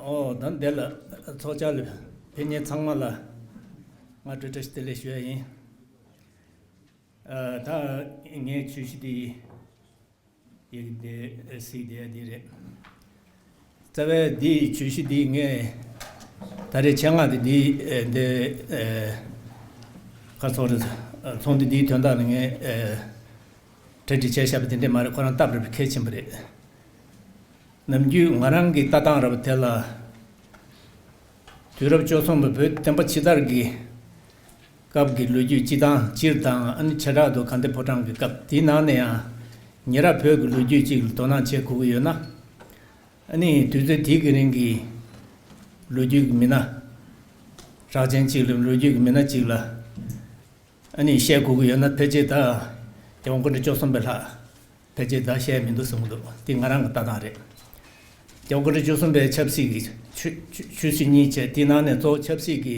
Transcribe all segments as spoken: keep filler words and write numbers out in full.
ཨོ་ད་འདི་ལ་ཚོགས་བཅར་ལ་ཕེབས་མཁན་ཚང་མ་ལ་ང་བཀྲ་ཤིས་བདེ་ལེགས་ཞུ་ཡ་ཡིན། ཨ་ད་ངའི་བརྗོད་གཞི་འདི་ཡི་གེ་འདི་གཟིགས་བསྡད་ཡ་འདི་རེད། རྩ་བའི་འདི་བརྗོད་གཞི་འདི་ངས་ད་རེས་ཆེད་མངགས་འདི་འདི་འདི་ཁ་ཚོགས་རེད། ཚོགས་འདུ་འདིའི་དོན་དག་ལ་ངས་གྲ་སྒྲིག་བྱས་བཞག་པ་དེ་འདྲས་མ་རེད། ཁོ་རང་སྟབས་རེ་བ་གལ་ཆེན་པོ་རེད། ནམ་རྒྱུན་ང་རང་གི་ལྟ་སྟངས་ར་བ་དེ་ལ། དུས་རབས་བཅུ་གསུམ་པའི་བོད་བསྟན་པ་ཕྱི་དར་གྱི་སྐབས་ཀྱི་ལོ་རྒྱུས་སྤྱི་དང་སྤྱིར་དང་ཨ་ནི་བྱེ་བྲག་ཏུ་དགའ་ལྡན་ཕོ་བྲང་གི་སྐབས་དེའི་ནང་ནས་ཡང་ཉེ་རབས་བོད་ཀྱི་ལོ་རྒྱུས་ཅིག་ལ་དོ་སྣང་བྱེད་དགོས་ཀྱི་ཡོད་ན། ཨ་ནི་དུས་ཚོད་དེའི་གི་རིང་གི་ལོ་རྒྱུས་ཀྱི་མི་སྣ་གྲགས་ཅན་ཅིག་ལ་ལོ་རྒྱུས་ཀྱི་མི་སྣ་ཅིག་ལ་ཨ་ནི་བཤད་དགོས་ཀྱི་ཡོད་ན་ཕལ་ཆེར་ད་རྒྱལ་བ་སྐུ་ཕྲེང་བཅུ་གསུམ་པའི་ལྷག་ཕལ་ཆེར་ད་བཤད་མི་འདུག་བསམ་གྱི་འདུག་འདི་ང་རང་གི་ལྟ་སྟངས་རེད། རྒྱལ་བ་སྐུ་ཕྲེང་བཅུ་གསུམ་པའི་ཆབ་སྲིད་ཀྱི་ཆོས་ཆོས་ཆོས་སྲིད་གཉིས་བྱས་དེའི་ནང་ནས་གཙོ་བོ་ཆབ་སྲིད་ཀྱི་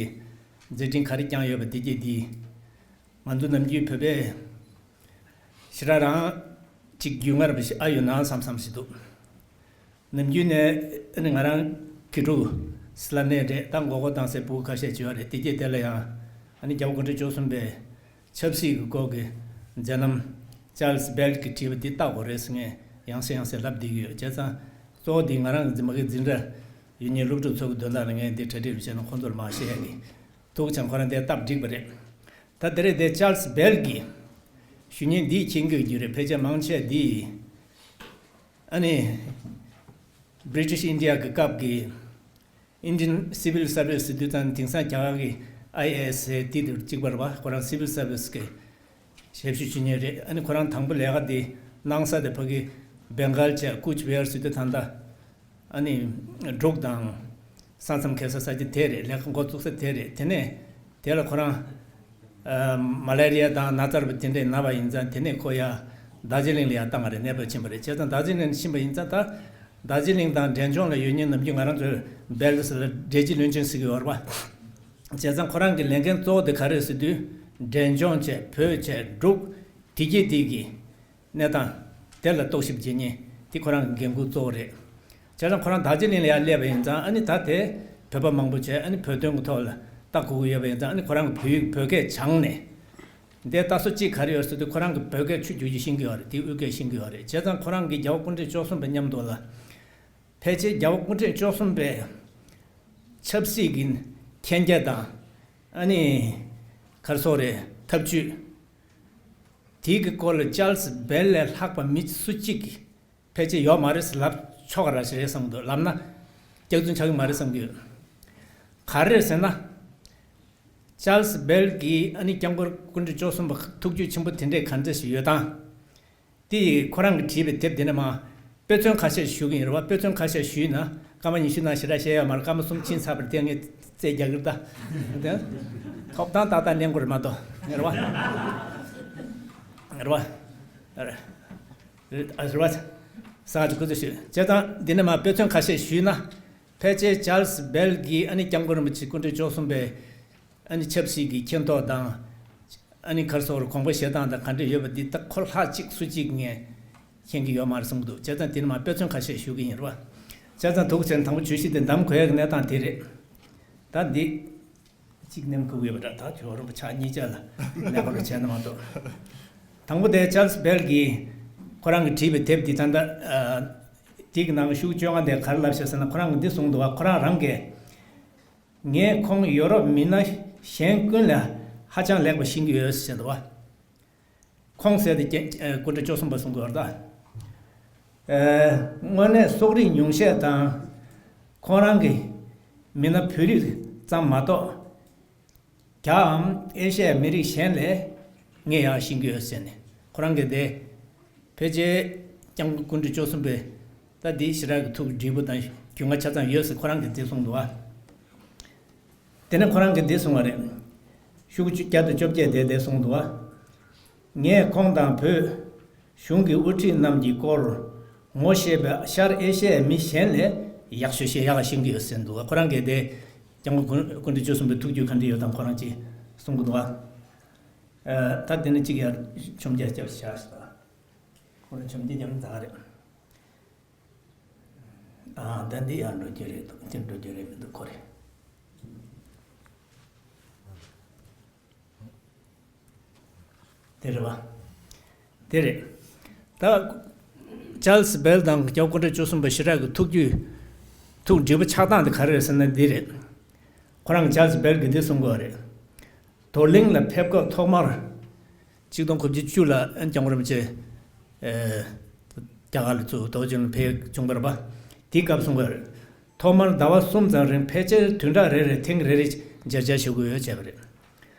མཛད་འཕྲིན་ག་རེ་བསྐྱངས་ཡོད་པ་འདི་གྱིས་འདི་ང་ཚོ་ནམ་རྒྱུན་བོད་པས་ཞེ་དྲག་རང་ཅིག་རྒྱུས་མངའ་ར་བ་ཞིག་ཨ་ཡོད་ན་བསམ་བསམ་ཞིག་འདུག་ནམ་རྒྱུན་ནས་ཨ་ནི་ང་རང་གི་ཕྲུ་གུ་སི་ལ་གནས་རེད། ད་མགོ་སྐོར་བཏང་སའི་ཕྲུ་གུ་ཁ་ཤས་ཅིག་ཡོད་རེད། དེ་རྗེས་དེ་ལ་ཡང་ཨ་ནི་རྒྱལ་བ་སྐུ་ཕྲེང་བཅུ་གསུམ་པའི་ཆབ་སྲིད་ཀྱི་སྐོར་གྱི་མཛད་རྣམ་ཅཱལ་སི་བྷེལ་གྱིས་བྲིས་པ་འདི་བལྟ་དགོས་རེད་ཟེར་ངས་ཡང་སེ་ཡང་སེ་ལབ་བསྡད་ཀྱི་ཡོད། བྱས་ཙང་གཙོ་བོ་འདི་ང་རང་གི་འཛིན་མ་གི་འཛིན་གྲྭ་ཡོད་མཁན་སློབ་ཕྲུག་ཚོ་གི་དོན་དག་ལ་ངས་འདི་གྲ་སྒྲིག་རུ་བྱས་ན་ཁོང་ཚོར་མར་བཤད་ཡ་གི་ཐུགས་བྱམས་ཁོ་རང་དེ་སྟབས་འགྲིག་པ་རེད། ད་དེ་རེད་དེ་ཅཱལ་སི་བྷེལ་གྱིས་ཞུ་མཁན་འདིས་མཁྱེན་གྱི་ཡོད་རྒྱུ་རེད། ཕལ་ཆེར་མང་ཆེ་འདི་ཨ་ནི་བྷི་རི་ཊིཤ་ཨིན་ཌི་ཡ་གི་སྐབས་ཀྱི་Indian Civil Service ཟེར་དུས་ཙང་དེང་སང་རྒྱ་གར་གྱི་ཨའི་ཨེ་ཨེས་ཟེར་དེ་དུས་གཅིག་པ་རེད་པ། ཁོ་རང་སི་ཝིལ་སར་བིས་ཀྱི་ཞབས་ཞུ་བྱེད་མཁན་རེད། ཨ་ནི་ཁོ་རང་དང་པོ་ལས་ཀ་དེ་གནང་ས་དེ་ཕ་གི་བེང་གལ་བྱས་ཀུཆ་བེར་ཟེར་དུས་ད་ལྟ་ཨ་ནི་འབྲུག་དང་ས་མཚམས་ཁེལ་ས་ས་ཆ་དེ་རེད། ལས་ཀ་འགོ་བཙུགས་ས་དེ་རེད། དེ་ནས་དེ་ལ་ཁོ་རང་ཨ་མ་ལེ་རི་ཡ་དང་ན་ཚ་རུ་དེ་འདྲས་ན་བ་ཡིན་ཙང་དེ་ནས་ཁོ་ཡ་རྡོ་རྗེ་གླིང་ལ་ཡ་བཏང་བ་རེད། གནས་སྤོས་ཕྱིན་པ་རེད། བྱས་ཙང་རྡོ་རྗེ་གླིང་ཕྱིན་པ་ཡིན་ཙང་ད་རྡོ་རྗེ་གླིང་དང་འབྲས་ལྗོངས་ལ་ཡོད་མཁན་ནམ་རྒྱུན་ང་རང་ཚོས་བེལ་ཟེར་ལ་འབྲས་སྤྱི་བློན་ཆེན་ཟེར་གྱི་ཡོད་རེད་པ། བྱས་ཙང་ཁོ་རང་གི་ལས་འགན་གཙོ་བོ་དེ་ག་རེད་ཟེར་དུས་འབྲས་ལྗོངས་བྱས་བོད་བྱས་འབྲུག་དེ་རྗེས་དེ་གི་གནས་སྟངས་དེ་ལ་རྟོག་ཞིབ་བྱེད་མཁན་དེ་ཁོ་རང་གི་འགན་ཁུར་གཙོ་བོ་རེད། བྱས་ཙང་ཁོ་རང་རྡོ་རྗེ་གླིང་ལ་ཡར་སླེབས་པ་ཡིན་ཙང་ཨ་ནི་ད་དེ་བོད་པ་མང་པོ་བྱས་ཨ་ནི་བོད་དོན་གྱི་ཐོག་ལ་ལྟ་དགོས་ཀྱི་ཡོད་པ་ཡིན་ཙང་ཨ་ནི་ཁོ་རང་གི་བོད་ཡིག་བོད་སྐད་སྦྱངས་ནས་འདི་ལྟ་སོ་གཅིག་ག་རེ་ཡོད་ཟེར་དུས་ཁོ་རང་གི་བོད་སྐད་ཆུ་རྒྱུག་རྒྱུ་ཤེས་ཀྱི་ཡོད་རེད། དེ་དབུས་སྐད་ཤེས་ཀྱི་ཡོད་རེད། བྱས་ཙང་ཁོ་རང་གི་རྒྱལ་བ་སྐུ་ཕྲེང་བཅུ་གསུམ་པ་མཉམ་དུ་ལ་ཕལ་ཆེར་རྒྱལ་བ་སྐུ་ཕྲེང་བཅུ་གསུམ་པའི་ཆབ་སྲིད་ཀྱི་མཁྱེན་རྒྱ་དང་ཨ་ནི་ག་རེ་ཟེར་དགོས་རེད། ཐབས་ཇུས་དེའི་གི་སྐོར་ལ་ཅཱལ་སི་བེལ་ལས་ལྷག་པ་མི་སུ་གཅིག་གིས་ཕལ་ཆེར་ཡོད་མ་རེད་ཟེར་ལབ་ཆོག་ག་ར་ཞིག་རེད་བསམ་གྱི་འདུག་ལབ་ན་སྐྱག་རྫུན་ཆགས་ཀྱི་མ་རེད་བསམ་གྱི་ཡོད། ག་རེ་རེད་ཟེར་ན། ཅཱལ་སི་བེལ་གྱིས་ཨ་ནི་སྐྱབས་མགོན་སྐུ་ཕྲེང་བཅུ་གསུམ་པ་ཐུགས་རྒྱུས་ཆེན་པོ་དེ་འདྲས་ག་འདྲ་ཞིག་ཡོད་དང་། དེ་ཁོ་རང་གིས་བྲིས་པའི་དེབ་དེ་ནས་མར་དཔེ་མཚོན་ཁ་ཤས་ཞུ་གི་ཡིན་རེད་བ། དཔེ་མཚོན་ཁ་ཤས་ཞུས་ན་སྐར་མ་ཉི་ཤུ་ནང་ཞེ་དྲག་བཤད་ཡོད་མ་རེད། སྐར་མ་གསུམ་ཕྱིན་ཚར་བ་རེད། དེ་ངས་རྩོད་རྒྱག་གི་རེད་ད། ཐོབ་ཐང་ཏག་ཏག་ལེན་དགོས་རེད་མ་གཏོགས། རེད་བ། རེད་བ། རེད་བ། ས་ཆ་ཁུ་ཚུར་ཞུས། བྱས་ཙང་འདི་ནས་མར་དཔེ་མཚོན་ཁ་ཤས་ཞུས་ན། ཕལ་ཆེར་ཅཱལ་སི་བེལ་གྱིས་ཨ་ནི་སྐྱབས་མགོན་རིན་པོ་ཆེ་སྐུ་ཕྲེང་བཅུ་གསུམ་པའི་ཨ་ནི་ཆབ་སྲིད་ཀྱི་མཁྱེན་རྟོགས་དང་། ཨ་ནི་ག་རེ་ཟེར་དགོས་རེད། དགོངས་པ་བཞེས་སྟངས་དང་ག་འདྲ་ཡོད་པ་འདི་ད་ཁོ་ལྷག་གཅིག་སུ་གཅིག་ངས་མཁྱེན་གྱི་ཡོད་མ་རེད་བསམ་གྱི་འདུག་བྱས་ཙང་དེ་ནས་མར་དཔེ་མཚོན་ཁ་ཤས་ཞུ་གི་ཡིན་རེད་བ། བྱས་ཙང་ཐུགས་རྗེ་ཆེ། དང་པོ་བརྗོད་གཞི་དེ་འདེམས་དགོས་ཡག་གི་གནས་སྟངས་དེ་རེད། ད་འདི་གཅིག་ནེམ་ཁུག་ཡོད་པ་འདྲ། ད་ཇོ་རིན་པོ་ཆེ་གཉིས་ཆ་ལ་ལས་ཀ་རུ་བྱས་ན་མ་གཏོགས། དང་པོ་དེ་ཅཱལ་སི་བེལ་གྱིས་ཁོ་རང་གིས་བྲིས་པའི་དེབ་འདི་ད་ལྟ་ཨ་དེ་གི་ནང་གི་ཤོག་བཅོ་ལྔ་དེ་ག་རེ་ལབ་ཤག་ཟེར་ན། ཁོ་རང་གིས་འདི་གསུངས་འདུག་བ། ཁོ་རང་རང་གིས། ངས་ཁོང་ཡོ་རོབ་མི་སྣ་གཞན་ཀུན་ལས་ཧ་ཅང་ལེགས་པ་ཤེས་ཀྱི་ཡོད་ཟེར་འདུག་བ། ཁོང་ཟེར་དེ་ཀྱེ་ཨ་སྐུ་ཕྲེང་བཅུ་གསུམ་པ་གསུང་གི་ཡོད་རེད་ད། ཨ་དངོས་གནས་སོག་རིགས་ཉུང་ཤས་དང་། ཁོང་རང་གི་མི་སྣ་བོད་རིགས་ཙམ་མ་གཏོགས། རྒྱའམ་ཨེ་ཤ་ཡའི་མི་རིགས་གཞན་ལས་ངས་ཡག་ཤེས་ཀྱི་ཡོད་ཟེར་ནས། ཁོ་རང་གིས་དེ་ཕལ་ཆེར་སྐྱབས་མགོན་སྐུ་ཕྲེང་བཅུ་གསུམ་པས་ད་འདི་ཞེ་དྲག་གི་ཐུགས་དྲིས་པོ་དང་རྒྱུས་མངའ་ཆ་ཚང་ཡོད་ཟེར་ཁོ་རང་གིས་འདི་གསུངས་འདུག་བ། དེ་ནས་ཁོ་རང་གིས་འདི་གསུངས་པ་རེད། ཤོག་བུ་བརྒྱ་དང་བཅོ་བརྒྱད་དེ་དེ་གསུངས་འདུག་བ། ངས་ཁོང་དང་བོད་གཞུང་གི་དབུ་ཁྲིད་རྣམས་ཀྱི་སྐོར་ངོ་ཤེས་པའི་ཤར་ཨེ་ཤ་ཡའི་མི་གཞན་ལས་ཡག་ཤོས་ཤིག་ཡག་ག་ཤེས་ཀྱི་ཡོད་ཟེར་འདུག་ཁོ་རང་གིས་དེ་སྐྱབས་མགོན་སྐུ་ཕྲེང་བཅུ་གསུམ་པའི་ཐུགས་རྒྱུས་ག་འདྲ་ཡོད་དམ་ཁོ་རང་ཅིག་གསུང་གི་འདུག་བ། ཨ་ད་དེ་ནས་གཅིག་ཡར་མཆོང་རྒྱ་རྒྱབ་བཞག་ཤག་ཁོ་རང་མཆོང་རྒྱ་རྒྱབ་ན་འཛག་རེད། ཨ། ཨ་ད་འདི་ཡང་འགྲོ་རྒྱུ་རེད་འདུག་ཅི་འགྲོ་རྒྱུ་རེད་མི་འདུག་ཁོ་རེད། དེ་རེད་བ། དེ་རེད། ད་ཅཱལ་སི་བེལ་དང་སྐྱབས་མགོན་སྐུ་ཕྲེང་བཅུ་གསུམ་པ་ཞི་དྲག་གི་ཐུགས་རྒྱུད། ཐུགས་དྲིལ་བུ་ཆགས་སྟངས་དེ་ག་རེ་རེད་ཟེར་ན་འདི་རེད། ཁོ་རང་ཅཱལ་སི་བེལ་གྱིས་འདི་གསུང་གི་ཡོད་རེད། དོར་གླིང་ལ་ཕེབས་སྐབས་ཐོག་མར། ཆིག་སྟོང་དགུ་བརྒྱ་བཅུ་ལ་ཨན་སྐྱབས་མགོན་རིན་པོ་ཆེ། ཨེ། རྒྱ་གར་ལ་ཚུར་རྡོ་རྗེ་གླིང་ཕེབས་བྱུང་བ་རེད་པ། དེའི་སྐབས་གསུང་གི་ཡོད་རེད། ཐོག་མར་ཟླ་བ་གསུམ་ཙམ་རིང་ཕལ་ཆེར་བདུན་ཕྲག་རེ་རེར་ཐེངས་རེ་རེ་མཇལ་བཅར་ཞུ་གི་ཡོད་བྱས་པ་རེད།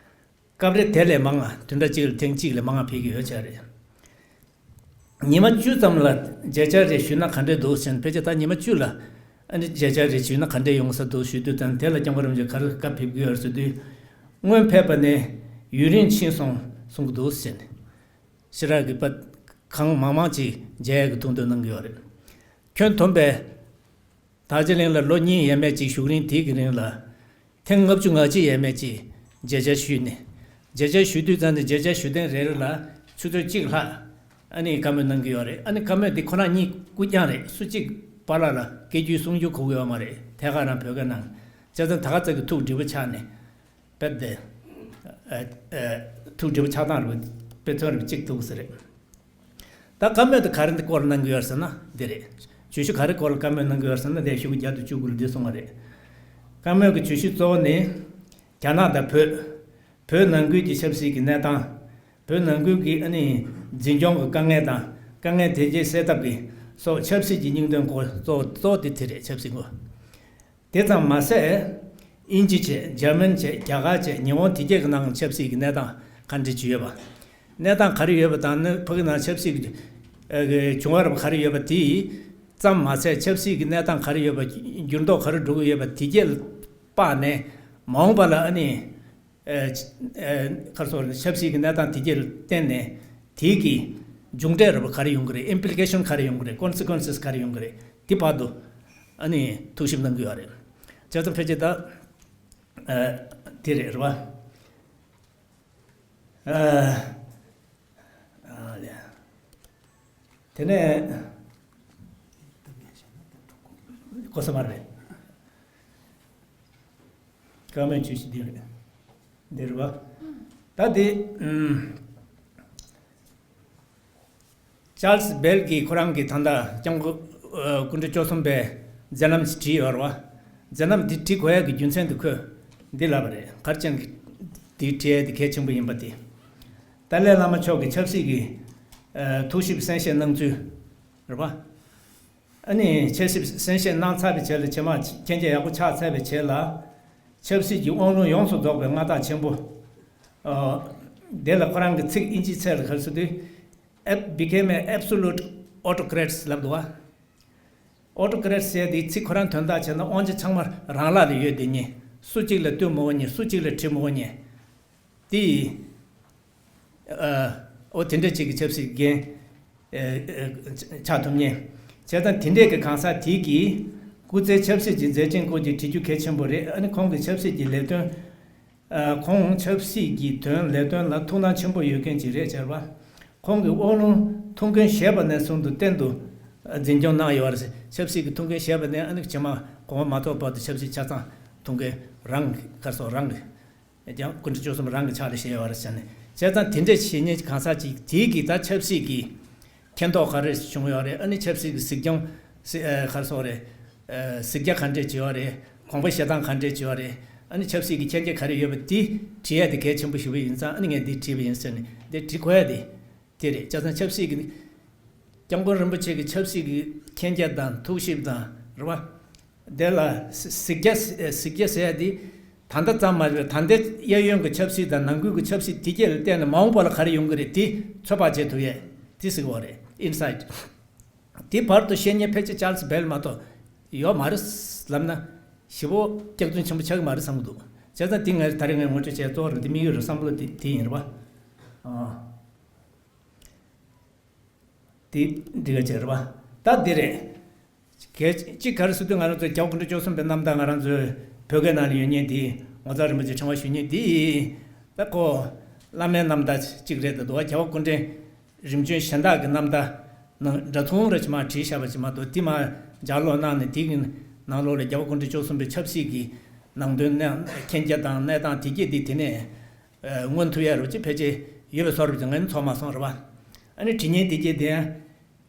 སྐབས་རེ་དེ་ལས་མང་ང་བདུན་ཕྲག་གཅིག་ལ་ཐེངས་གཅིག་ལས་མང་ང་ཕེབས་ཀྱི་ཡོད་བྱས་རེད། ཉི་མ་བཅུ་ཙམ་ལ་མཇལ་བཅར་རེ་ཞུས་ན་ག་འདྲས་འདུག་ཟེར་ན་ཕལ་ཆེར་ད་ཉི་མ་བཅུ་ལ་ཨ་ནི་མཇལ་བཅར་རེ་ཞུས་ན་ག་འདྲས་ཡོང་ས་འདུག་ཞུས་དུས་ཙང་དེ་ལ་སྐྱབས་མགོན་རིན་པོ་ཆེ་ག་རེ་བཀའ་ཕེབས་ཀྱི་ཡོད་ཟེར་དུས། སྔོན་ཕེབས་པ་ནས་ཡུན་རིང་ཕྱིན་སོང་གསུང་གི་འདུག་ཟེར་ནས། ཞེ་དྲག་གི་པ། གང་མང་མང་ཅིག་མཇལ་ཡག་གི་ཐུགས་འདུན་གནང་གི་ཡོད་རེད། ཁྱོན་བསྡོམས་པས། དར་ཇི་ལིང་ལ་ལོ་གཉིས་ཡས་མས་ཅིག་བཞུགས་རིང་དེའི་གི་རིང་ལ། ཐེངས་ལྔ་བཅུ་ང་གཅིག་ཡས་མས་ཅིག་མཇལ་བཅར་ཞུས་ནས། མཇལ་བཅར་ཞུ་དུས་ཙམ་ནས་མཇལ་བཅར་ཞུ་ཐེངས་རེ་རེ་ལ་ཆུ་ཚོད་གཅིག་ལྷག་ཨ་ནི་བཀའ་མོལ་གནང་གི་ཡོད་རེད། ཨ་ནི་བཀའ་མོལ་འདི་ཁོ་རང་གཉིས་སྐུ་རྐྱང་རེད། སུ་གཅིག་པཱ་ལགས་ལ་སྐད་སྒྱུར་གསུང་སྒྱུར་གོ་གི་ཡོད་མ་རེད། ཐད་ཀར་རང་བོད་སྐད་ནང་། བྱས་ཙང་ད་ག་ཚོད་ཀྱི་ཐུགས་དྲིལ་བུ་ཆགས་ནས། དཔེ་དེ། ཨ། ཨ། ཐུགས་དྲིལ་བུ་ཆགས་སྟངས་རེད། དཔེ་མཚོན་རེ་གཅིག་ཐུག་ས་རེད། ད་བཀའ་མོལ་དེ་ག་རེ་འདི་སྐོར་གནང་གི་ཡོད་ཟེར་ན་འདི་རེད། བརྗོད་གཞི་ག་རེ་སྐོར་ལ་བཀའ་མོལ་གནང་གི་ཡོད་ཟེར་ན་དེ་ཤོག་གུ་བརྒྱ་དང་བཅུ་དགུ་ལ་འདི་གསུངས་པ་རེད། བཀའ་མོལ་གྱི་བརྗོད་གཞི་གཙོ་བོ་ནི། རྒྱ་ནག་དང་བོད། བོད་ནང་ཁུལ་གྱི་ཆབ་སྲིད་ཀྱི་གནས་སྟངས། བོད་ནང་ཁུལ་གྱི་ཨ་ནི། འཛིན་སྐྱོང་གི་དཀའ་ངལ་དང་དཀའ་ངལ་དེ་རྗེས་སེལ་ཐབས་ཀྱི་སོགས་ཆབ་སྲིད་ཀྱི་སྙིང་དོན་སྐོར་གཙོ་གཙོ་བོ་དེ་དེ་རེད། ཆབ་སྲིད་སྐོར། དེ་ཙམ་མ་ཟད། དབྱིན་ཇི་བྱས། འཇར་མན་བྱས། རྒྱ་གར་བྱས། ཉི་ཧོང་དེ་གྱད་ཀྱི་ནང་ཆབ་སྲིད་ཀྱི་གནས་སྟངས་ག་འདྲ་ཅིག་ཡོད་པ། གནས་སྟངས་ག་རེ་ཡོད་པ་དང་ནི་ཕ་གི་ནང་ཆབ་སྲིད་ཀྱི་ཨ་གི་བྱུང་བ་རབས་ག་རེ་ཡོད་པ་དེ་ཙམ་མ་ཟད་ཆབ་སྲིད་ཀྱི་གནས་སྟངས་ག་རེ་ཡོད་པ། འགྱུར་ལྡོག་ག་རེ་འགྲོ་གི་ཡོད་པ་དེ་གྱད་ལ་དཔག་ནས་མ་འོངས་པ་ལ་ཨ་ནི། ཨ། ཨ། ག་རེ་ཟེར་ཆབ་སྲིད་ཀྱི་གནས་སྟངས་དེ་གྱད་ལ་བརྟེན་ནས་དེའི་གི་མཇུག་འབྲས་རབས་ག་རེ་ཡོང་གི་རེད། ཨིམ་པི་ལི་ཀེ་ཤན་ག་རེ་ཡོང་གི་རེད། ཀོན་སི་ཀུན་སི་ག་རེ་ཡོང་གི་རེད། དེ་བར་དུ་ཨ་ནི་ཐུགས་ཞིབ་གནང་གི་ཡོད་རེད། བྱས་ཙང་ཕལ་ཆེར་ད། ཨ། དེ་རེད་རེད་བ། ཨ། ཨ་ལས། དེ་ནས་གོ་ས་མ་རེད། བཀའ་མོལ་བརྗོད་གཞི་འདི་རེད། འདི་རེད་བ། ད་འདི། ཨུམ། ཅཱལ་སི་བེལ་གྱིས་ཁོ་རང་གི་ད་ལྟ་སྐྱབས་མགོན། ཨ། སྐུ་ཕྲེང་བཅུ་གསུམ་པའི་མཛད་རྣམ་ཞིག་བྲིས་ཡོད་རེད་བ། མཛད་རྣམ་འདི་བྲིས་དགོས་ཡག་གི་རྒྱུ་མཚན་དེ་ཁོས་འདི་ལབ་པ་རེད། ག་རེ་བྱས་ནས་འདི་བྲིས་ཡག་དེ་གལ་ཆེན་པོ་ཡིན་པ་དེ། ཏཱ་ལའི་བླ་མ་མཆོག་གིས་ཆབ་སྲིད་ཀྱི། ཨ། ཐུགས་ཞིབ་གསན་བཞེས་གནང་ཚུལ་རེད་བ། ཨ་ནི་ཆབ་སྲིད་གསན་བཞེས་གནང་ཚར་བའི་རྗེས་ལ་རྗེས་མ་མཁྱེན་རྒྱ་ཡག་པོ་ཆགས་ཚར་བའི་རྗེས་ལ། ཆབ་སྲིད་ཀྱི་དབང་ལུང་ཡོངས་སུ་རྫོགས་པའི་མངའ་བདག་ཆེན་པོ། ཨ། དེ་ལ་ཁོ་རང་གི་ཚིག་དབྱིན་ཇིའི་ཚིག་ལ་ག་རེ་ཟེར་དུས། Ab- became an absolute autocrat ལབ་འདུག་བ། ཨོ་ཊོ་ཀེ་རེ་ཊི་ཟེར་དེའི་ཚིག་ཁོ་རང་དོན་དག་བྱས་ན་དབང་ཆ་ཚང་མ་རང་ལག་ལ་ཡོད་དེ་ཉིད། སུ་གཅིག་ལ་བསྟུན་མི་དགོས་ཉིད། སུ་གཅིག་ལ་དྲི་མི་དགོས་ཉིད། དེ། ཨ། ཨོ་དེ་འདྲ་གཅིག་གི་ཆབ་སྲིད་འགན། ཨ། ཨ། ཆགས་ཐུབ་ཉིད། བྱས་ཙང་དེ་འདྲས་ཀྱི་གང་ཟག་དེ་གིས་སྐུ་ཚེ་ཆབ་སྲིད་ཀྱི་མཛད་འཕྲིན་སྐོར་གྱི་བྲིས་རྒྱུ་གལ་ཆེན་པོ་རེད། ཨ་ནི་ཁོང་གི་ཆབ་སྲིད་ཀྱི་ལས་དོན། ཨ། ཁོང་ཆབ་སྲིད་ཀྱི་དོན་ལས་དོན་ལ་ཐུགས་སྣང་ཆེན་པོ་ཡོད་མཁན་ཅིག་རེད་ཟེར་བ། ཁོང་གིས་དབང་ལུང་ཐུགས་འགན་བཞེས་པ་ནས་བཟུང་དུ་གཏན་དུ་འཛིན་སྐྱོང་གནང་ཡོད་རེད། ཆབ་སྲིད་ཀྱི་ཐུགས་འགན་བཞེས་པ་ནས་ཨ་ནི་རྗེས་མ་དགོངས་པ་མ་ཐོབ་བར་དུ་ཆབ་སྲིད་ཆ་ཚང་ཐུགས་འགན་རང་གི་གར་སོགས་རང་གི་ཀྱང་སྐུ་ཕྲེང་བཅུ་གསུམ་རང་གི་ཕྱག་ལ་བཞེས་ཡོད་རེད་ཟེར་ནས། བྱས་ཙང་དེ་འདྲས་བྱེད་མཁན་གང་ཟག་ཅིག་དེའི་གི་ད་ཆབ་སྲིད་ཀྱི་མཁྱེན་རྟོགས་ག་རེ་བྱུང་ཡོད་རེད། ཨ་ནི་ཆབ་སྲིད་ཀྱི་གཟིགས་སྐྱོང་སྲིད། ཨ། ག་རེ་ཟེར་དགོས་རེད། ཨ། གཟིགས་རྒྱ་ག་འདྲས་བྱས་ཡོད་རེད། དགོངས་པ་བཞེས་སྟངས་ག་འདྲས་བྱས་ཡོད་རེད། ཨ་ནི་ཆབ་སྲིད་ཀྱི་མཁྱེན་རྒྱ་ག་རེ་ཡོད་པ་དེ་བྲིས་ཡ་དེ་གལ་ཆེན་པོ་ཞེ་པོ་ཡིན་ཙང་། ཨ་ནི་ངས་འདི་བྲིས་པ་ཡིན་ཟེར་ནས་འདི་བྲིས་དགོས་ཡ་དེ་དེ་རེད། བྱས་ཙང་ཆབ་སྲིད་ཀྱི། སྐྱབས་མགོན་རིན་པོ་ཆེ་གི་ཆབ་སྲིད་ཀྱི་མཁྱེན་རྒྱ་དང་ཐུགས་ཞིབ་དང་རེད་བ། དེ་ལ་གཟིགས་རྒྱ། གཟིགས་རྒྱ་ཟེར་ཡ་དེ་ད་ལྟ་ཙམ་མ་རེད། ད་ལྟའི་གཡས་གཡོན་གྱི་ཆབ་སྲིད་དང་ནང་ཁུལ་གྱི་ཆབ་སྲིད་དེ་གྱད་ལ་བལྟས་ནས་མ་འོངས་པ་ལ་ག་རེ་ཡོང་གི་རེད་དེ་ཚོད་དཔག་བྱེད་ཐུབ་ཡས་དེ་ཟེར་གྱི་ཡོད་རེད། ཨིན་སའེ་ཊི། དེ་བར་དུ་བཤད་མཁན་ཕལ་ཆེར་ཅཱལ་སི་བེལ་མ་གཏོགས་ཡོད་མ་རེད་ལབ་ན་ཞེ་པོ་སྐྱག་རྫུན་ཆེན་པོ་ཆགས་ཀྱི་མ་རེད་བསམ་གྱི་འདུག་བྱས་ཙང་དེ་ངས་ད་རེས་ངས་ངོ་སྤྲོད་བྱས་གཙོ་བོ་རང་དེ་དམིགས་ཡུལ་རེད། བསམ་བློ་དེ་དེ་ཡིན་རེད་བ། ཨ། དེ་འགྲིག་ག་བྱས་རེད་བ། ད་འདི་རེད། གལ་ཅིག་ག་རེ་ཟེར་དུས་ང་རང་ཚོ་རྒྱལ་བ་སྐུ་ཕྲེང་བཅུ་གསུམ་པའི་རྣམ་ཐར་ང་རང་ཚོའི་བོད་སྐད་ནང་ལ་ཡོད་མཁན་དེ། ངོ་མཚར་རིན་པོ་ཆེ་ཕྲེང་བ་ཞུ་མཁན་དེ། ད་ཁོ་བླ་མའི་རྣམ་ཐར་ཅིག་རེད་འདུག་བ། རྒྱལ་བ་སྐུ་ཕྲེང་རིམ་བྱོན་གཞན་དག་གི་རྣམ་ཐར། ནང་འདྲ་མཚུངས་ར་ཅིག་མར་བྲིས་བཞག་པ་ཅིག་མ་གཏོགས། དེ་མར་ལྗགས་ཀློག་གནང་ནས་དེ་གི་ནང་ལོགས་ལ་རྒྱལ་བ་སྐུ་ཕྲེང་བཅུ་གསུམ་པའི་ཆབ་སྲིད་ཀྱི་ནང་དོན་གནས་མཁྱེན་རྒྱ་དང་གནས་སྟངས་དེ་གྱད་དེ་དེ་ནས་མངོན་ཐུབ་ཡ་ར་ཅིག་ཕལ་ཆེར་ཡོད་པའི་བཟོ་འདྲ་ཅིག་ངས་ཚོར་མ་སོང་རེད་པ། ཨ་ནི་བྲིས་མཁན་དེ་གྱད་དེ་ཡང་།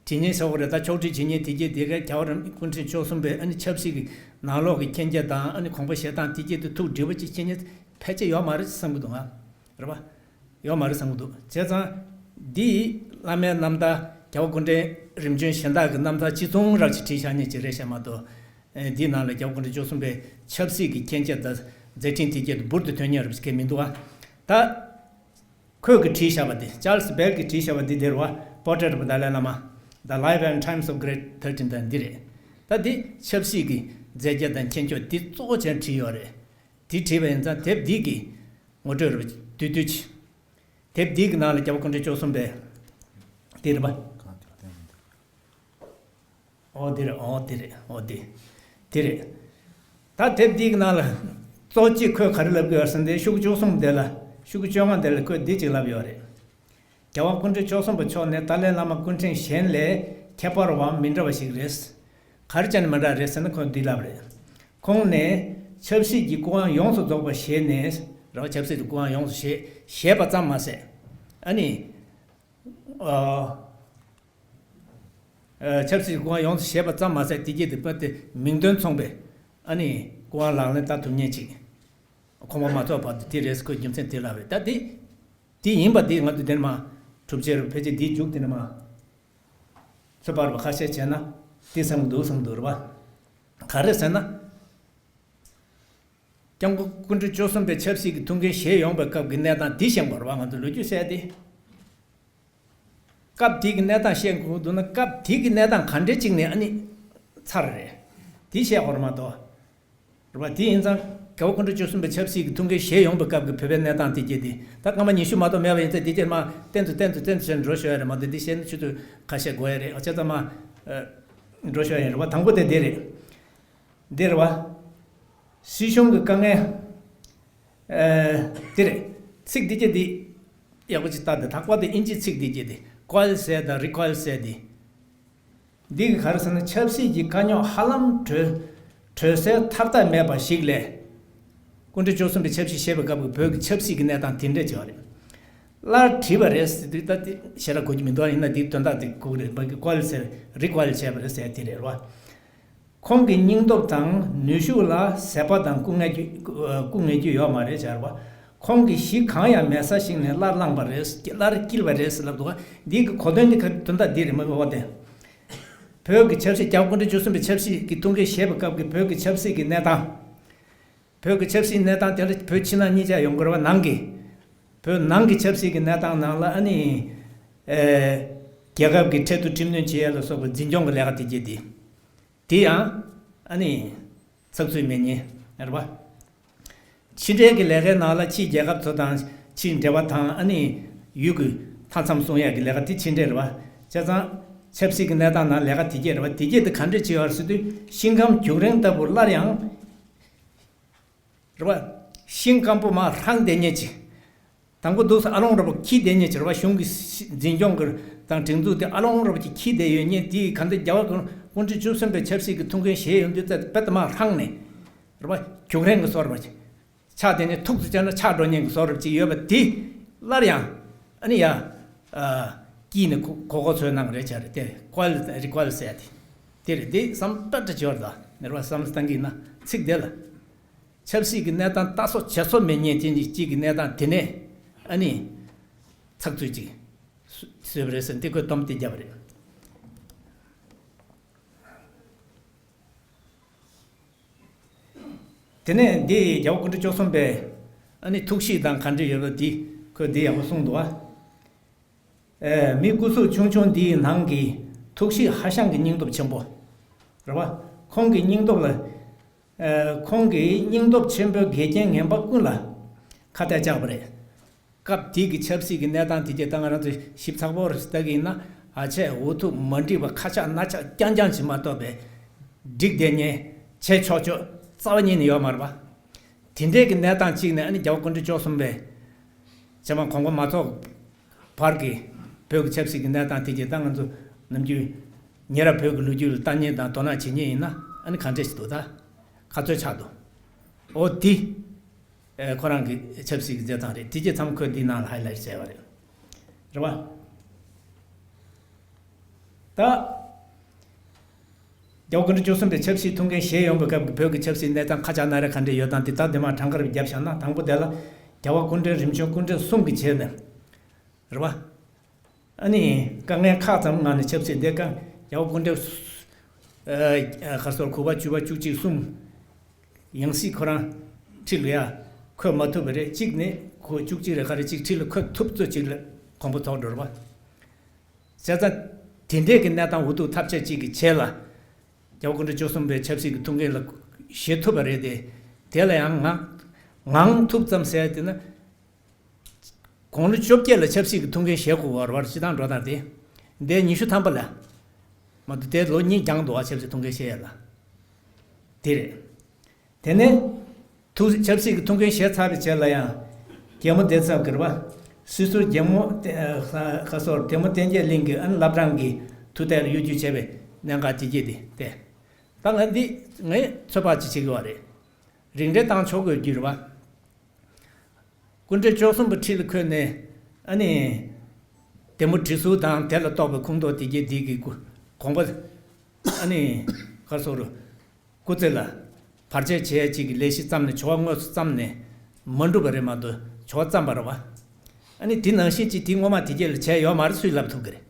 བྲིས་མཁན་ཟེར་བ་རེད། ད་ཕྱོགས་སྒྲིག་བྱེད་མཁན་དེ་གྱད་དེ་ག་རྒྱལ་བ་རིན་སྐུ་ཕྲེང་བཅུ་གསུམ་པའི་ཨ་ནི་ཆབ་སྲིད་ཀྱི་ནང་ལོགས་ཀྱི་མཁྱེན་རྒྱ་དང་། ཨ་ནི་དགོངས་པ་བཞེས་སྟངས་དེ་གྱད་དེ་ཐུགས་འགྲིག་པ་ཅིག་བྱེད་མཁན་ཕལ་ཆེར་ཡོད་མ་རེད་བསམ་གྱི་འདུག་ང་། རེད་པ། ཡོད་མ་རེད་བསམ་གྱི་འདུག་བྱས་ཙང་། འདི་བླ་མའི་རྣམ་ཐར་རྒྱལ་བ་སྐུ་ཕྲེང་རིམ་བྱོན་གཞན་དག་གི་རྣམ་ཐར་གཅིག་མཚུངས་ར་ཅིག་བྲིས་བཞག་མཁན་ཅིག་རེད་ཤག་མ་གཏོགས། ཨེ། འདིའི་ནང་ལ་རྒྱལ་བ་སྐུ་ཕྲེང་བཅུ་གསུམ་པའི་ཆབ་སྲིད་ཀྱི་མཁྱེན་རྒྱ་དང་མཛད་འཕྲིན་དེ་གྱད་དེ་འབུར་དུ་ཐོན་མཁན་ར་ཅིག་གང་ཡང་མི་འདུག་ཨ། ད། ཁོས་ཀྱིས་བྲིས་བཞག་པ་དེ། ཅཱལ་སི་བེལ་གྱིས་བྲིས་བཞག་པ་འདི་དེ་རེད་པ། Portrait of Dalai Lama, The Life and Times of Great Thirteen དང་འདི་རེད། ད་འདི་ཆབ་སྲིད་ཀྱི་མཛད་རྒྱ་དང་མཁྱེན་རྒྱ་འདི་གཙོ་བོ་བྱས་བྲིས་ཡོད་རེད། འདི་བྲིས་པ་ཡིན་ཙང་དེབ་འདི་གི་ངོ་སྤྲོད་རེད་པ། བསྡུས་བསྡུས་ཅིག་དེབ་འདི་གི་ནང་ལ་རྒྱལ་བ་སྐུ་ཕྲེང་བཅུ་གསུམ་པའི། འདི་རེད་པ། ཨོ་དེ་རེད། ཨོ་དེ་རེད། ཨོ་དེ། དེ་རེད། ད་དེབ་འདི་གི་ནང་ལ་གཙོ་ཆེ་ཁོས་ག་རེ་ལབ་ཀྱི་ཡོད་ཟེར་ན། དེ་ཤོག་གུ་བཅུ་གསུམ་དེ་ལ། ཤོག་གུ་བཅོ་ལྔ་དེ་ལ་ཁོས་འདི་གཅིག་ལབ་ཡོད་རེད། རྒྱལ་བ་སྐུ་ཕྲེང་བཅུ་གསུམ་པ་མཆོག་ནི་ཏཱ་ལའི་བླ་མ་སྐུ་ཕྲེང་གཞན་ལས་ཁྱད་པར་བའམ་མི་འདྲ་བ་ཞིག་རེད། ག་རེ་བྱས་ནས་མི་འདྲ་རེད་ཟེར་ན་ཁོས་འདི་ལབ་རེད། ཁོང་ནི་ཆབ་སྲིད་ཀྱི་སྐུ་དབང་ཡོངས་སུ་རྫོགས་པ་བཞེས་ནས། རེད་པ། ཆབ་སྲིད་ཀྱི་སྐུ་དབང་ཡོངས་སུ་བཞེས་བཞེས་པ་ཙམ་མ་ཟད། ཨ་ནི། ཨ། ཨ། ཆབ་སྲིད་སྐུ་དབང་ཡོངས་སུ་བཞེས་པ་ཙམ་མ་ཟད། དེ་གྱད་དེ་དཔེ་དེ་མིང་དོན་མཚུངས་པའི་ཨ་ནི་སྐུ་དབང་ལག་ལེན་བསྟར་ཐུབ་མཁན་ཅིག་ཁོང་པ་མ་ཚོགས་བར་དུ་དེ་རེད་ཟེར་ཁོས་རྒྱུ་མཚན་དེ་ལབ་རེད། ད་དེ་དེ་ཡིན་པ་དེ་ང་ཚོ་དེ་ནས་མར་གྲུབ་ཆ་རེད། ཕལ་ཆེར་དེའི་མཇུག་དེ་ནས་མར་ཚོད་དཔག་རེད་པ། ཁ་ཤས་བྱས་ན་དེ་བསམ་གྱི་འདུག་བསམ་གྱི་འདུག་རེད་པ། ག་རེ་ཟེར་ན། སྐྱབས་མགོན་སྐུ་ཕྲེང་བཅུ་གསུམ་པའི་ཆབ་སྲིད་ཀྱི་ཐུགས་འགན་བཞེས་ཡོང་བའི་སྐབས་ཀྱི་གནས་སྟངས་འདི་ཤེས་དགོས་རེད་པ། ང་ཚོ་ལོ་རྒྱུས་བཤད་དེ། སྐབས་དེ་གི་གནས་སྟངས་ཤེས་དགོས་འདུག་ན། སྐབས་དེ་གི་གནས་སྟངས་ག་འདྲ་ཅིག་ནས་ཨ་ནི་ཚར་རེད། དེ་བཤད་དགོས་རེད་མ་གཏོགས། རེད་པ། དེ་ཡིན་ཙང་རྒྱལ་བ་སྐུ་ཕྲེང་བཅུ་གསུམ་པའི་ཆབ་སྲིད་ཀྱི་ཐུགས་འགན་བཞེས་ཡོང་བའི་སྐབས་ཀྱི་བོད་པའི་གནས་སྟངས་དེ་གྱད་དེ། ད་སྐར་མ་ཉི་ཤུ་མ་གཏོགས་མེད་པ་ཡིན་ཙང་། དེ་གྱད་མར་གཏན་དུ་གཏན་དུ་གཏན་དུ་བྱས་ནས་འགྲོ་ཤོག་ཡ་རེད་མ་གཏོགས། འདི་བཤད་ན་ཆུ་ཚོད་ཁ་ཤས་འགོར་ཡ་རེད། བྱས་ཙང་མར། ཨ། འགྲོ་ཤོག་ཡ་རེད་པ། དང་པོ་དེ་འདི་རེད། འདི་རེད་པ། སྲིད་གཞུང་གི་དཀའ་ངལ། ཨ། འདི་རེད། ཚིག་འདི་གྱད་འདི་ཡག་པོ་ཅིག་ལྟ་དེ། ལྷག་པར་དུ་དབྱིན་ཇིའི་ཚིག་འདི་གྱད་འདི། ཀོལ་ཟེར་དང་རི་ཀོལ་ཟེར་འདི། འདི་གིས་ག་རེ་ཟེར་ན། ཆབ་སྲིད་ཀྱི་དཀའ་རྙོག་ཧ་ལམ་གྲོལ་གྲོལ་སའི་ཐབས་ཐབས་མེད་པ་ཞིག་ལས། སྐུ་ཕྲེང་བཅུ་གསུམ་པའི་ཆབ་སྲིད་བཤད་པའི་སྐབས་ཀྱི་བོད་ཀྱི་ཆབ་སྲིད་ཀྱི་གནས་སྟངས་དེ་འདྲ་ཅིག་རེད། སླར་བྲིས་པ་རེད་ཟེར་དུས་ད་དེ་ཞེ་དྲག་གོ་རྒྱུ་མི་འདུག་ཡིན་ན་དེའི་དོན་དག་དེ་གོ་གི་རེད། མ་གི་ཀོལ་ཟེར་རི་ཀོལ་བྱས་པ་རེད་ཟེར་དེ་རེད་པ། ཁོང་གི་སྙིང་སྟོབས་དང་ནུས་ཤུགས་ལ་ཟད་པ་དང་སྐུ་ངལ་རྒྱུ་སྐུ་ངལ་རྒྱུ་ཡོད་མ་རེད་ཟེར་བ། ཁོང་གིས་གཞི་གང་ཡང་མེད་ས་ཞིག་ནས་སླར་བླངས་པ་རེད། སླར་བསྐྱིལ་བ་རེད་ཟེར་ལབ་འདུག་ག་འདི་གི་གོ་དོན་འདི་ག་དོན་དག་འདི་རེད་མ་གི་འོ་དེ། བོད་ཀྱི་ཆབ་སྲིད། རྒྱལ་བ་སྐུ་ཕྲེང་བཅུ་གསུམ་པའི་ཆབ་སྲིད་ཀྱི་ཐུགས་འགན་བཞེས་པའི་སྐབས་ཀྱི་བོད་ཀྱི་ཆབ་སྲིད་ཀྱི་གནས་སྟངས། བོད་ཀྱི་ཆབ་སྲིད་གནས་སྟངས་དེ་ལ་བོད་ཕྱི་ནང་གཉིས་ཆ་ཡོང་དགོས་རེད་པ། ནང་གི། བོད་ནང་གི་ཆབ་སྲིད་ཀྱི་གནས་སྟངས་ནང་ལ་ཨ་ནི། ཨེ། རྒྱལ་ཁབ་ཀྱི་ཁྲལ་བསྡུ་ཁྲིམས་གནོན་བྱེད་ཡ་ལ་སོགས་པའི་འཛིན་སྐྱོང་གི་ལས་ཀ་དེ་གྱད་དེ། དེ་ཡང་ཨ་ནི་ཚགས་ཚུད་མེད་མཁན་རེད་པ། ཕྱི་འབྲེལ་གྱི་ལས་ཀའི་ནང་ལ་ཕྱིའི་རྒྱལ་ཁབ་ཚོ་དང་ཕྱིའི་འབྲེལ་བ་དང་། ཨ་ནི་ཡུལ་གྱི་མཐའ་མཚམས་སྲུང་ཡ་གི་ལས་ཀ་དེ་ཕྱི་འབྲེལ་རེད་པ། བྱས་ཙང་ཆབ་སྲིད་ཀྱི་གནས་སྟངས་ནང་ལས་ཀ་དེ་གྱད་རེད་པ། དེ་གྱད་དེ་ག་འདྲ་ཅིག་ཡོད་རེད་ཟེར་དུས། ཤིང་སྒམ་རྒྱུག་རིང་ལྟ་བུ་སླར་ཡང་། རེད་པ། ཤིང་སྐམ་པོ་མར་ལྷུང་བསྡད་མཁན་ཅིག་དང་པོ་འདུག་སེ་ཨ་ལོང་འདྲ་པོ་འཁྱིལ་བསྡད་མཁན་ཅིག་རེད་པ། གཞུང་གི་འཛིན་སྐྱོང་གི་དང་སྒྲིག་འཛུགས་དེ་ཨ་ལོང་འདྲ་པོ་ཅིག་འཁྱིལ་བསྡད་ཡོད་མཁན་དེ། གང་ལྟར་རྒྱལ་བ་སྐུ་ཕྲེང་བཅུ་གསུམ་པའི་ཆབ་སྲིད་ཀྱི་ཐུགས་འགན་བཞེས་ཡོང་དུས་ཙམ་དེ་དཔེ་དེ་མར་ལྷུང་ནས། རེད་པ། རྒྱུག་རིང་གི་བཟོ་འདྲ་པོ་ཅིག་ཆགས་བསྡད་མཁན། ཐུག་ཙམ་བྱས་ན་ཆག་འགྲོ་མཁན་གྱི་བཟོ་འདྲ་པོ་ཅིག་ཡོད་པ་དེ་སླར་ཡང་ཨ་ནི་ཡར། ཨ། འཁྱིལ་ནས་གོ་གོ་གོ་ཚོད་གནང་རེད་བྱས་རེད་དེ། ཀོལ་རི་ཀོལ་ཟེར་ཡ་དེ། དེ་རེད། དེ་བསམ་པ་ཏྲ་ཅིག་ཡོད་རེད་ད། རེད་པ། བསམ་བློ་བཏང་གི་ཡིན་ན་ཚིག་དེ་ལ། ཆབ་སྲིད་ཀྱི་གནས་སྟངས་ལྟ་སོ་བྱེད་སོ་མེད་མཁན་ཅན་གཅིག་གི་གནས་སྟངས་དེ་ནས་ཨ་ནི་ཚགས་ཚུད་ཅིག་བཟོས་པ་རེད་ཟེར་འདི་ཁོས་སྡོམ་དེ་བརྒྱབ་པ་རེད། དེ་ནས་འདི་རྒྱལ་བ་སྐུ་ཕྲེང་བཅུ་གསུམ་པའི་ཨ་ནི་ཐུགས་གཤིས་དང་ག་འདྲ་ཡོད་པ་འདི་ཁོས་འདི་ཡག་པོ་གསུངས་འདུག་ཨ། ཨེ། མི་སྐུ་གཟུགས་ཆུང་ཆུང་འདིའི་ནང་གི་ཐུགས་གཤིས་ཧ་ཤང་གི་སྙིང་སྟོབས་ཆེན་པོ་རེད་པ། ཁོང་གི་སྙིང་སྟོབས་ལ། ཨེ། ཁོང་གི་སྙིང་སྟོབས་ཆེན་པོས་འགལ་རྐྱེན་ངན་པ་ཀུན་ལ་ཁ་གཏད་བཅག་པ་རེད། སྐབས་དེ་གི་ཆབ་སྲིད་ཀྱི་གནས་སྟངས་དེ་གྱད་ད་ང་རང་ཚོ་ཞིབ་ཚགས་པོ་རེ་ལྟ་གི་ཡིན་ན། ཨ་ཆད་འུ་ཐུག་མ་འགྲིག་པ་ཁ་ཆག་སྣ་ཆག་རྐྱང་རྐྱང་ཅིག་མ་གཏོགས་པའི་འགྲིག་བསྡད་མཁན་བྱེད་ཆོག་ཆོག་རྩ་བ་ཉིད་ནས་ཡོད་མ་རེད་པ། དེ་འདྲའི་གི་གནས་སྟངས་གཅིག་ནས་ཨ་ནི་རྒྱལ་བ་སྐུ་ཕྲེང་བཅུ་གསུམ་པའི་བྱས་ཙང་གོང་མ་མ་ཚོགས་བར་གྱི་བོད་ཀྱི་ཆབ་སྲིད་ཀྱི་གནས་སྟངས་དེ་གྱད་ད་ང་ཚོ་ ནམ་རྒྱུན་ཉེ་རབས་བོད་ཀྱི་ལོ་རྒྱུས་ལ་ལྟ་མཁན་དང་དོ་སྣང་བྱེད་མཁན་ཡིན་ན་ཨ་ནི་ག་འདྲ་ཞིག་འདུག་ད་ག་ཚོད་ཆགས་འདུག་འོ་དེ་ཨེ་ཁོ་རང་གི་ཆབ་སྲིད་ཀྱི་མཛད་སྟངས་རེད། དེ་རྗེས་མཚམས་ཁོས་འདིའི་ནང་ལ་ཧའི་ལའིཊ་བྱས་པ་རེད། རེད་བ། ད། རྒྱལ་བ་སྐུ་ཕྲེང་བཅུ་གསུམ་པའི་ཆབ་སྲིད་ཐུགས་འགན་བཞེས་ཡོང་བའི་སྐབས་ཀྱི་བོད་ཀྱི་ཆབ་སྲིད་གནས་སྟངས་ཁ་ཆག་སྣ་རལ་ག་འདྲ་ཡོད་དང་དེ་དག་དེ་མར་གྲངས་ཀར་བརྒྱབ་བཞག་ན། དང་པོ་དེ་ལ་རྒྱལ་བ་སྐུ་ཕྲེང་རིམ་བྱོན་སྐུ་ཕྲེང་གསུམ་གྱི་རྗེས་ནས་རེད་བ། ཨ་ནི་དཀའ་ངལ་ཁག་ཙམ་ངང་ནས་ཆབ་སྲིད་དེ་ག་རྒྱལ་བ་སྐུ་ཕྲེང་ཨ་ག་སོར་གུ་པ་བཅུ་པ་བཅུ་གཅིག་གསུམ་ཡང་སྲིད་ཁོ་རང་ཁྲི་ལ་ཡ་འཁོད་མ་ཐུབ་པ་རེད། གཅིག་ནས་ཁོ་བཅུ་གཅིག་རེད་ག་རེ་གཅིག་ཁྲི་ལ་འཁོད་ཐུབ་ཚོད་ཅིག་ལ་གོམ་པ་ཚོགས་འགྲོ་རེད་བ། བྱས་ཙང་། དེ་འདྲས་ཀྱི་གནས་སྟངས་འུ་ཐུག་ཐབས་ཆག་ཅིག་གི་ཆེད་ལ། རྒྱལ་བ་སྐུ་ཕྲེང་བཅུ་གསུམ་པའི་ཆབ་སྲིད་ཀྱི་ཐུགས་འགན་ལ་བཞེས་ཐུབ་པ་རེད་དེ། དེ་ལ་ཡང་ངང་ངང་ཐུབ་ཙམ་ཟེར་དེ་ན། དགུང་ལོ་བཅོ་བརྒྱད་ལ་ཆབ་སྲིད་ཀྱི་ཐུགས་འགན་བཞེས་དགོས་པ་རེད་བ། སྤྱི་བཏང་འགྲོ་སྟངས་དེ། འདས་ཉི་ཤུ་ཐམ་པ་ལ། མ་གཏོགས་དེ་ལོ་གཉིས་འགྱངས་འདུག་བ། ཆབ་སྲིད་ཐུགས་འགན་བཞེས་ཡ་ལ། དེ་རེད། དེ་ནས། ཐུགས་ཆབ་སྲིད་ཀྱི་ཐུགས་འགན་བཞེས་ཚར་བའི་རྗེས་ལ་ཡང་། རྒྱལ་མོ་བདེ་ཚབ་ཀྱིས་རེད་བ། སྲིད་ཟུར་རྒྱལ་མོ་བསྟན་ཁ་སོར་བདེ་མོ་བསྟན་རྒྱས་གླིང་གི་ཨ་ནི་བླ་བྲང་གི་ཐུགས་གཏད་ལ་གཡོ་སྒྱུ་བྱས་པའི་གནད་འགག་དེ་སྐྱེས་ཏེ་བལྟས། ད་ང་འདི་ངས་ཚོད་དཔག་ཅིག་བྱེད་ཀྱི་ཡོད་རེད། རིགས་འགྲེ་བཏང་ཆོག་དགོས་རྒྱུ་རེད་བ། སྐུ་ཕྲེང་བཅུ་གསུམ་པ་ཁྲི་ལ་འཁོད་ནས་ཨ་ནི། བདེ་མོ་དྲི་ཟུར་དང་དེ་ལ་གཏོགས་པའི་ཁུངས་གཏོགས་དེ་སྐྱེས་དེ་གི་དགོངས་པ། ཨ་ནི། ག་སོར། སྐུ་ཚེ་ལ་བར་ཆད་བྱེད་ཡ་གཅིག་གི་ལས་གཞི་བརྩམས་ནས་བྱ་བ་དངོས་སུ་བརྩམས་ནས་མ་འགྲུབ་པ་རེད་མ་གཏོགས་བྱ་བ་བརྩམས་པ་རེད་བ། ཨ་ནི་དེ་ནང་བཞིན་གཅིག་དེ་སྔོན་མ་དེ་རྗེས་ལ་བྱས་ཡོད་མ་རེད། སུས་ལབ་ཐུབ་ཀྱི་རེད།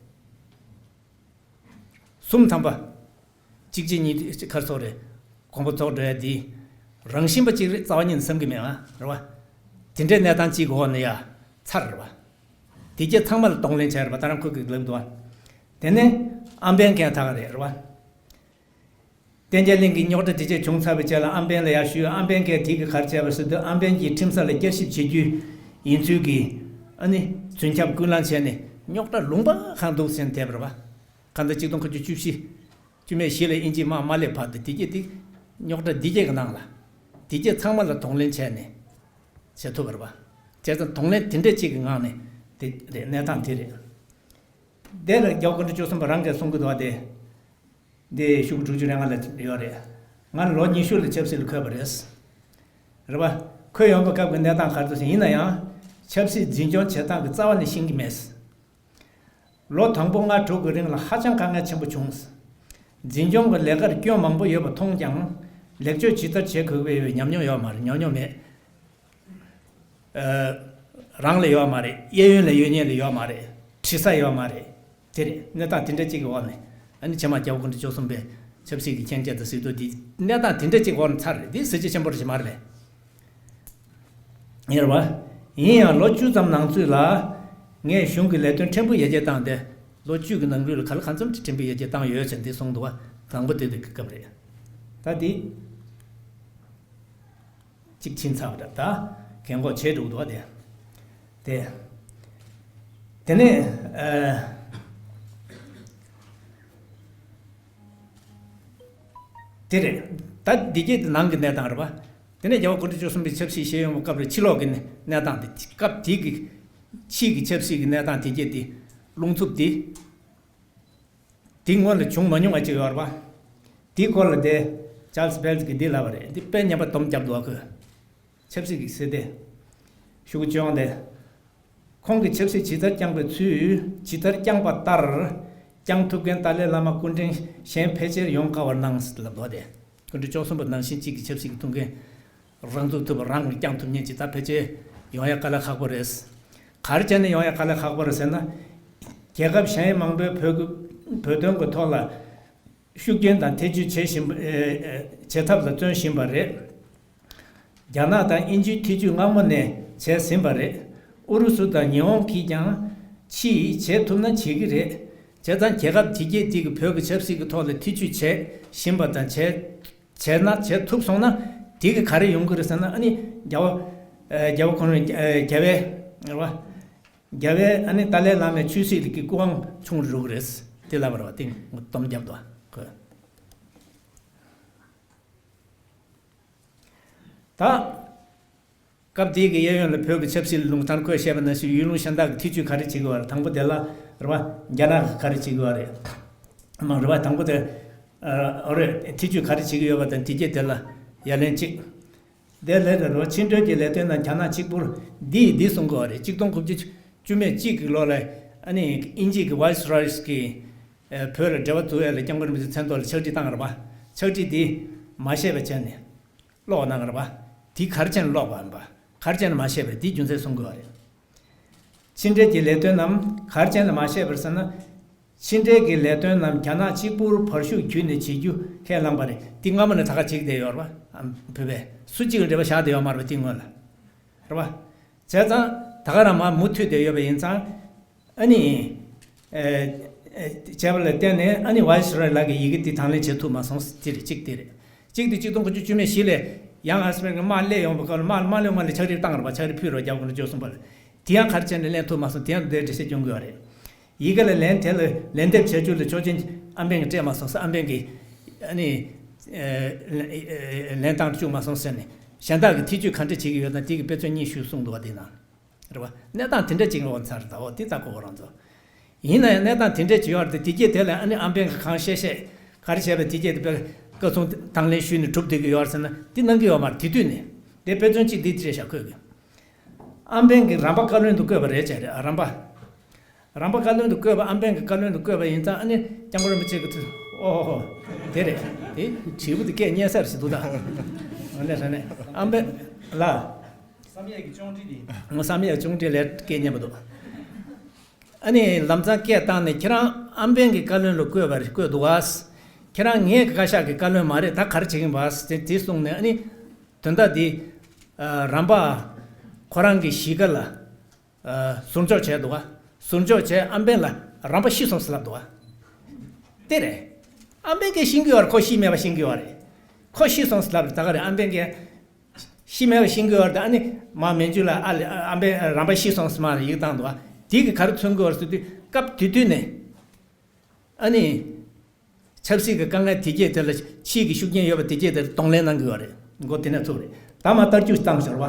གསུམ་ཐམ་པ། གཅིག་གཅིག་གཉིས་གཅིག་ཁར་སོགས་རེད། དགོངས་པ་རྫོགས་འགྲོ་ཡ་དེ་རང་བཞིན་པ་གཅིག་རེད། རྩ་བ་ཉིད་ནས་བསམ་གྱི་མེད་ང་རེད་བ། དེ་འདྲའི་གནས་སྟངས་གཅིག་གི་འོག་ནས་ཡ་ཚར་རེད་བ། དེ་རྗེས་ཚང་མ་ལ་གདོང་ལེན་བྱས་རེད་བ། ད་རང་ཁོ་གིས་ལབ་འདུག་བ། དེ་ནས་ཨམ་བན་མཁན་ད་ག་རེད་རེད་བ། བསྟན་རྒྱས་གླིང་གི་རྙོག་དྲ་དེ་རྗེས་བྱུང་ཚར་བའི་རྗེས་ལ་ཨམ་བན་ལ་ཡར་ཞུས། ཨམ་བན་གྱིས་དེ་གི་ག་རེ་བྱས་པ་ཟེར་དུས་ཨམ་བན་གྱིས་ཁྲིམས་ས་ལ་བསྐྱར་ཞིབ་བྱེད་རྒྱུ་ཡིན་ཚུལ་གྱི་ཨ་ནི་མཚོན་ཁྱབ་ཀུན་སློང་བྱས་ནས་རྙོག་དྲ་ལུང་པ་གང་འདུག་ཟེར་ནས་བསྡད་པ་རེད་བ། གང་ལྟར་གཅིག་སྟོང་དགུ་བརྒྱ་བཅུ་བཞི་བཅུ་མེད་བཞི་ལ་དབྱིན་ཇིས་དམག་མ་སླེབས་བར་དུ་དེ་རྗེས་དེ་རྙོག་དྲ་འདི་རྗེས་ཀྱི་ནང་ལ་དེ་རྗེས་ཚང་མ་ལ་གདོང་ལེན་བྱས་ནས་བྱེད་ཐུབ་པ་རེད་བ། བྱས་ཙང་གདོང་ལེན་དེ་འདྲ་གཅིག་གི་ངང་ནས་དེ་རེད། གནས་སྟངས་དེ་རེད། དེ་ལ་རྒྱལ་བ་སྐུ་ཕྲེང་བཅུ་གསུམ་པ་རང་གིས་གསུང་གི་འདུག་བ། དེ། འདི་ཤོག་གུ་དྲུག་ཅུ་རེ་ལྔ་ལ་ཡོད་རེད། ང་ལོ་ཉི་ཤུ་ལ་ཆབ་སྲིད་ལ་འཁོད་པ་རེད། རེད་པ། འཁོད་ཡོང་བའི་སྐབས་ཀྱི་གནས་སྟངས་ག་རེ་འདུག་ཟེར་ཡིན་ན་ཡང་། ཆབ་སྲིད་འཛིན་སྐྱོང་བྱེད་སྟངས་ཀྱི་རྩ་བ་ནས་ཤེས་ཀྱི་མེད། ལོ་དང་པོ་ལྔ་དྲུག་གི་རིང་ལ་ཧ་ཅང་དཀའ་ངལ་ཆེན་པོ་བྱུང་། འཛིན་སྐྱོང་གི་ལས་ཀར་སྐྱོན་མང་པོ་ཡོད་པ་མཐོང་ཀྱང་། ལེགས་བཅོས་ཇི་ལྟར་བྱེད་དགོས་པའི་ཉམས་མྱོང་ཡོད་མ་རེད། ཉམས་མྱོང་མེད། ཨ། རང་ལ་ཡོད་མ་རེད། གཡས་གཡོན་ལ་ཡོད་མཁན་ལ་ཡོད་མ་རེད། དྲི་ས་ཡོད་མ་རེད། དེ་རེད། གནས་སྟངས་དེ་འདྲ་གཅིག་གི་འོག་ནས་ཨ་ནི་ཕྱི་མ་རྒྱལ་བ་སྐུ་ཕྲེང་བཅུ་གསུམ་པའི་ཆབ་སྲིད་ཀྱི་མཁྱེན་རྒྱ་དང་གཟིགས་རྟོག་འདི་གནས་སྟངས་དེ་འདྲ་གཅིག་གི་འོག་ནས་ཚར་རེད། འདི་གཟི་བརྗིད་ཆེན་པོ་རེད་མ་རེད། ཡིན་རེད་པ། ཡིན་ཡང་ལོ་བཅུ་ཙམ་ནང་ཚུད་ལ་ངས་གཞུང་གི་ལས་དོན་ཕྲན་བུ་ཡར་རྒྱས་བཏང་སྟེ། ལོ་བཅུ་གི་ནང་ལོགས་ལ་ག་ལ་གང་འཚམ་གྱི་ཕྲན་བུ་ཡར་རྒྱས་བཏང་ཡོད་ཅེས་འདི་གསུངས་འདུག་བ། དང་པོ་དེ་དེ་གི་སྐབས་རེད། ད་འདི། གཅིག་ཕྱིན་ཚར་བ་འདྲ། ད་གན་འགོག་བྱས་འགྲོ་གི་འདུག་བ། དེ། དེ། དེ་ནས་ཨ། དེ་རེད། ད་འདི་གྱད་ནང་གི་གནས་སྟངས་རེད་པ། དེ་ནས་རྒྱལ་བ་སྐུ་ཕྲེང་བཅུ་གསུམ་པའི་ཆབ་སྲིད་བཤད་ཡོང་བའི་སྐབས་རེད། ཕྱི་ལོགས་ཀྱི་གནས་སྟངས་དེ་སྐབས་དེ་གི་ཕྱིས་ཀྱི་ཆབ་སྲིད་ཀྱི་གནས་སྟངས་དེ་གྱད་དེ་རླུང་འཚུབ་དེ། དེ་སྔོན་ལ་བྱུང་མ་མྱོང་བ་ཅིག་ཡོད་རེད་པ། དེའི་སྐོར་ལ་དེ་ཅཱལ་སི་བྷེལ་ཛི་གིས་འདི་ལབ་པ་རེད། འདི་དཔེ་སྙན་པ་སྡོམ་བརྒྱབ་འདུག་ཨ། ཁོས་ཆབ་སྲིད་ཀྱི་སྲིད་དེ། ཤོག་གུ་བཅོ་ལྔ་དེ། ཁོང་གིས་ཆབ་སྲིད་ཇི་ལྟར་བསྐྱངས་པའི་ཚུལ། ཇི་ལྟར་བསྐྱངས་པ་ལྟར་བསྐྱང་ཐུབ་མཁན་ཏཱ་ལའི་བླ་མ་སྐུ་ཕྲེང་གཞན་ཕལ་ཆེར་ཡོང་དཀའ་བར་སྣང་ལབ་འདུག་སྟེ། སྐུ་ཕྲེང་བཅུ་གསུམ་པ་ནང་བཞིན་གཅིག་གི་ཆབ་སྲིད་ཀྱི་ཐུགས་འགན་རང་ཚུགས་ཐུབ་པ། རང་གིས་བསྐྱང་ཐུབ་མཁན་ཅིག་ད་ཕལ་ཆེར་ཡོང་ཡ་དཀའ་ལས་ཁག་པོ་རེད། ག་རེ་བྱས་ནས་ཡོང་ཡ་དཀའ་ལས་ཁག་པོ་རེད་ཟེར་ན། རྒྱལ་ཁབ་གཞན་མང་པོས་བོད་ཀྱི་བོད་དོན་གྱི་ཐོག་ལ་ཤུགས་རྐྱེན་དང་ཐེ་ཇུས་བྱེད་བཞིན་པ། ཨེ། ཨེ། བྱེད་ཐབས་ལ་བརྩོན་བཞིན་པ་རེད། རྒྱ་ནག་དང་དབྱིན་ཇིའི་ཐེ་ཇུས་སྔ་མོ་ནས་བྱས་ཟིན་པ་རེད། ཨུ་རུ་སུ་དང་ཉི་ཧོང་གིས་ཀྱང་ཕྱིས་བྱེད་ཐུབ་ན་བྱེད་ཀྱི་རེད། བྱས་ཙང་རྒྱལ་ཁབ་དེ་གྱད་དེ་གི་བོད་ཀྱི་ཆབ་སྲིད་ཀྱི་ཐོག་ལ་ཐེ་ཇུས་བྱེད་བཞིན་པ་དང་བྱས་བྱས་ན། བྱེད་ཐུབ་སོང་ན་དེ་གི་ག་རེ་ཡོང་གི་རེད་ཟེར་ན། ཨ་ནི་རྒྱལ་བ། ཨེ། རྒྱལ་བ་ཁོང་རང་། ཨེ། རྒྱལ་བའི་རེད་བ། རྒྱལ་བའི་ཨ་ནི་ཏཱ་ལའི་བླ་མའི་ཆོས་སྲིད་ཀྱི་སྐུ་དབང་ཆུང་རུ་འགྲོ་གི་རེད། དེ་ལབ་པ་རེད་བ། དེ་སྡོམ་བརྒྱབ་འདུག་ག། ད། སྐབས་དེའི་གི་གཡས་གཡོན་ལ་བོད་ཀྱི་ཆབ་སྲིད་ལ་ལུང་དང་། ཁོས་བཤད་པ་ནང་བཞིན་ཡུལ་ལུང་གཞན་དག་གི་ཐེ་ཇུས་ག་རེ་བྱེད་ཀྱི་ཡོད་རེད། དང་པོ་དེ་ལ་རེད་བ། རྒྱ་ནག་གིས་ག་རེ་བྱེད་ཀྱི་ཡོད་རེད། མ་རེད་པ། དང་པོ་དེ། ཨ་རེད། ཐེ་ཇུས་ག་རེ་བྱེད་ཀྱི་ཡོད་པ་དང་དེ་རྗེས་དེ་ལ་ཡ་ལན་གཅིག་དེ་ལས་རེད་རོ། ཕྱི་འབྲེལ་གྱི་ལས་དོན་ནང་རྒྱ་ནག་གཅིག་པུར་འདིས་འདི་གསུང་གི་ཡོད་རེད། གཅིག་སྟོང་དགུ་བརྒྱ་བཅུ་མེད་གཅིག་གི་ལོ་ལ་ཨ་ནི་དབྱིན་ཇི་གི་ཝའི་སི་རོས་གི་བོད་ལ་འབྲེལ་བ་བཙུགས་ཡ་ལ་སྐྱབས་མགོན་རིན་པོ་ཆེ་མཚན་ཐོག་ལ་ཕྱག་བྲིས་བཏང་རེད་པ། ཕྱག་བྲིས་འདི་མ་བཤད་པ་བྱས་ནས་ཀློག་གནང་རེད་པ། འདི་ག་རེ་བྱས་ནས་ཀློག་པ་ཡིན་པ། ག་རེ་བྱས་ནས་མ་བཤད་པ་རེད། འདིའི་རྒྱུ་མཚན་གསུང་གི་ཡོད་རེད། ཕྱི་འབྲེལ་གྱི་ལས་དོན་རྣམས་ག་རེ་བྱས་ནས་མ་བཤད་པར་ཟེར་ན། ཕྱི་འབྲེལ་གྱི་ལས་དོན་རྣམས་རྒྱ་ནག་གཅིག་པུར་བར་ཞུགས་བརྒྱུད་ནས་བྱེད་རྒྱུ་ཁས་བླངས་པ་རེད། འདི་སྔ་མོ་ནས་ད་ག་བྱེད་ཀྱི་བསྡད་ཡོད་རེད་པ། ཨམ། བོད་པས་སུ་གཅིག་ལ་འབྲེལ་བ་བཞག་བསྡད་ཡོད་མ་རེད་པ། འདི་སྔོན་ལ་རེད་པ། བྱས་ཙང་ད་ག་རང་མར་མུ་མཐུད་བསྡད་ཡོད་པ་ཡིན་ཙང་། ཨ་ནི། ཨེ། ཨེ། བྱས་པ་ལ་བརྟེན་ནས་ཨ་ནི་ཝའི་སི་རོས་ལགས་ཀྱིས་ཡི་གེ་འདི་དང་ལེན་བྱེད་ཐུབ་མ་སོང་། དེ་རེད། གཅིག་དེ་རེད། གཅིག་དེ་གཅིག་སྟོང་དགུ་བརྒྱ་བཅུ་མེད་བཞི་ལ་ཡང་ཨ་སི་མེ་རི་ཀའི་དམག་སླེབས་ཡོང་བའི་སྐབས་ལ་དམག་དམག་སླེབས་སྔོན་ལ་ཕྱག་བྲིས་བཏང་རེད་པ། ཕྱག་བྲིས་ཕུལ་རོགས། རྒྱ་གར་བཅུ་གསུམ་པ་ལ། དེ་ཡང་ག་རེ་བྱས་ནས་ལེན་ཐུབ་མ་སོང་། དེ་ཡང་འདིར་འགྲེལ་བཤད་སྐྱོན་གྱི་ཡོད་རེད། ཡི་གེ་ལ་ལན་དེ་ལ་ལན་འདེབས་བྱ་རྒྱུ་ལ་ཆོག་མཆན་ཨམ་བན་གྱིས་སྤྲད་མ་སོང་ཟེར། ཨམ་བན་གྱིས་ཨ་ནི་ཨེ་ལན་བཏང་བཅུག་མ་སོང་ཟེར་ནས་གཞན་དག་གིས་ཐེ་ཇུས་ག་འདྲ་བྱེད་ཀྱི་ཡོད་ན་དེ་གི་དཔེ་མཚོན་གཉིས་ཞུས་གསུངས་འདུག་པ། དེ་ན་རེད་པ། གནས་སྟངས་དེ་འདྲ་ཅིག་ཡོང་ཚར་ད། འོ་དེ་ལྟ་གོ་རང་ཚོ། ཡིན་ན་ཡང་གནས་སྟངས་དེ་འདྲ་ཅིག་ཡོད་རེད་དེ། དེ་རྗེས་དེ་ལ་ཨ་ནི་ཨམ་བན་གྱིས་གང་བཤད་བཤད་ག་རེ་བྱས་པ་དེ་རྗེས་དེ་དཔེ་བཀའ་གསུང་དང་ལེན་ཞུས་ནས་གྲུབ་བསྡད་ཀྱི་ཡོད་རེད་ཟེར་ན་དེ་གནང་གི་ཡོད་མ་རེད། དེ་དུས་ནས་དེ་དཔེ་མཚོན་གཅིག་འདི་བྱས་བཞག་ཁོས་གི། ཨམ་བན་གྱིས་རམ་པ་བཀའ་བློན་དུ་བསྐོས་པ་རེད་བྱས་རེད། ཨ། རམ་པ། རམ་པ་བཀའ་བློན་དུ་བསྐོས་པ། ཨམ་བན་གྱིས་བཀའ་བློན་དུ་བསྐོས་པ་ཡིན་ཙང་ཨ་ནི་སྐྱབས་མགོན་རིན་པོ་ཆེ་གིས་ཐུགས། ཨོ་ཧོ་ཧོ། དེ་རེད། དེ་དྲིལ་བུ་དེ་སྐད་སྙན་ས་རེད་ཟེར་འདུག་ད། ཨ་ནི་རེད་ནས་ཨམ་བན་ལ། བསམ་ཡས་ཀྱི་ཅོང་ཀྲི་ནི། ངོ་། བསམ་ཡས་ཅོང་ཀྲི་ལས་སྐད་སྙན་པ་འདུག་ཨ་ནི་ལམ་སང་སྐད་བཏང་ནས་ཁྱེད་རང་ཨམ་བན་གྱིས་བཀའ་བློན་ལ་བསྐོས་པ་རེད། བསྐོས་འདུག་ག་ཁྱེད་རང་ངའི་བཀའ་ཤག་གི་བཀའ་བློན་མ་རེད། ད་ག་རེ་བྱེད་ཀྱིན་པ་ཟེར་དེ་གསུངས་ནས་ཨ་ནི་དོན་དག་འདི། ཨ། རམ་པ་ཁོ་རང་གི་གཞིས་ཀ་ལ། ཨ། ཟུར་འཇོག་བྱས་འདུག་ག་ཟུར་འཇོག་བྱས་ཨམ་བན་ལ་རམ་པ་ཤི་སོང་ཟེར་ལབ་འདུག་ག་དེ་རེད། ཨམ་བན་གྱིས་ཤེས་ཀྱི་ཡོད་རེད། ཁོ་ཤི་མེད་པ་ཤེས་ཀྱི་ཡོད་རེད། ཁོ་ཤི་སོང་ཟེར་ལབ་རེད། ད་ག་རེད། ཨམ་བན་གྱིས་ཤི་མེད་པ་ཤེས་ཀྱི་ཡོད་རེད། ཨ་ནི་མ་མན་ཇུ་ལ་ཨ་ལེ་ཨམ་བན་རམ་པ་ཤི་སོང་ཟེར་མ་ཡིག་བཏང་འདུག་ག་དེ་གིས་ག་རེ་མཚོན་གྱི་ཡོད་རེད་ཟེར་དུས་སྐབས་དེ་དུས་ནས་ཨ་ནི་ཆབ་སྲིད་ཀྱི་དཀའ་ངལ་དེ་གྱད་དེ་ལ་ཕྱིས་ཀྱི་ཤུགས་རྐྱེན་ཡོད་པ་དེ་གྱད་དེ་གདོང་ལེན་གནང་གི་ཡོད་རེད། མགོ་དེ་ནས་ཚུགས་རེད། ད་མ་བསྟར་རྒྱུ་བཏང་ཞོར་བ།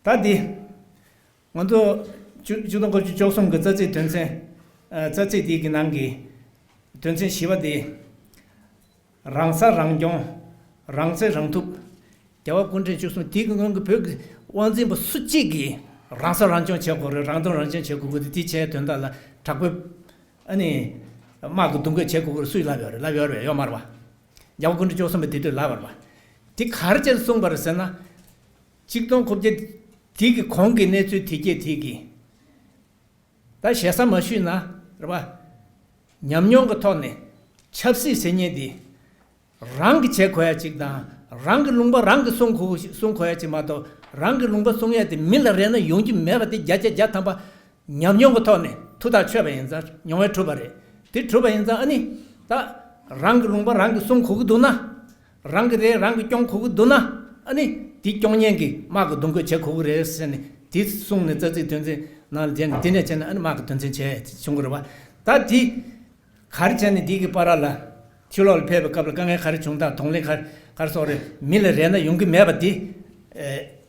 ད་འདི། ང་ཚོ་ཆུ་ཆུ་ཚོད་དགུ་བཅུ་བཅུ་གསུམ་གྱི་རྩ་ཚིག་དོན་ཚན། ཨ། རྩ་ཚིག་འདི་གི་ནང་གི་དོན་ཚན་བཞི་པ་འདི། རང་ས་རང་སྐྱོང་། རང་བཙན་རང་ཐུབ། རྒྱལ་བ་སྐུ་ཕྲེང་བཅུ་གསུམ་དེ་གི་སྔོན་གྱི་བོད་ཀྱི་དབང་འཛིན་པ་སུ་གཅིག་གིས་རང་ས་རང་སྐྱོང་བྱེད་དགོས་རེད། རང་དོན་རང་གཅེས་བྱེད་དགོས་ཀྱི་རེད། དེ་བྱས་དོན་དག་ལ་དྲག་པོའི་ཨ་ནི་དམག་གི་གདུང་རྒྱུད་བྱེད་དགོས་ཀྱི་རེད། སུས་ལབ་ཡོད་རེད། ལབ་ཡོད་རེད་ཡོད་མ་རེད་པ། རྒྱལ་བ་སྐུ་ཕྲེང་བཅུ་གསུམ་པས་དེ་དུས་ལབ་པ་རེད་པ། དེ་ག་རེ་བྱས་གསུངས་པ་རེད་ཟེར་ན། གཅིག་སྟོང་དགུ་བརྒྱ་དེ་གི་གོང་གི་གནས་ཚུལ་དེ་གྱད་དེ་གི། ད་ཞེ་ས་མ་ཞུས་ན་རེད་པ། ཉམས་མྱོང་གི་ཐོག་ནས་ཆབ་སྲིད་ཟེར་མཁན་དེ་རང་གིས་བྱེད་དགོས་ཡ་གཅིག་དང་། རང་གི་ལུང་པ་རང་གིས་སྲུང་དགོས་སྲུང་དགོས་ཡ་གཅིག་མ་གཏོགས། རང་གི་ལུང་པ་སྲུང་ཡ་དེ་མི་ལ་རེ་ན་ཡོང་རྒྱུ་མེད་པ་དེ་བརྒྱ་ཆ་བརྒྱ་ཐམ་པ་ཉམས་མྱོང་གི་ཐོག་ནས་ཐུགས་ཐག་ཆོད་པ་ཡིན་ཙང་མྱོང་བས་གྲུབ་པ་རེད། དེ་གྲུབ་པ་ཡིན་ཙང་ཨ་ནི་ད་རང་གི་ལུང་པ་རང་གིས་སྲུང་དགོས་ཀྱི་འདུག་ན། རང་གི་རེད། རང་གིས་སྐྱོང་དགོས་ཀྱི་འདུག་ན། ཨ་ནི་དེ་སྐྱོང་མཁན་གྱི་དམག་གི་གདུང་རྒྱུད་བྱེད་དགོས་ཀྱི་རེད་ཟེར་ནས་དེ་གསུངས་ནས་རྩ་ཚིག་དོན་ཚན་ནང་ལ་བསྡད་ནས་དེ་ནས་བྱས་ན་ཨ་ནི་དམག་གི་དོན་ཚན་བྱས་བྱུང་གི་རེད་པ། ད་དེ་ག་རེ་བྱས་ནས་འདི་གི་བར་ལ་ཕྱི་ལོགས་ལ་ཕེབས་པའི་སྐབས་ལ་དཀའ་ངལ་ག་རེ་བྱུང་དང་། གདོང་ལེན་ག་རེ་ག་རེ་སོགས་རེད། མི་ལ་རེ་ན་ཡོང་གི་མེད་པ་དེ། ཨེ།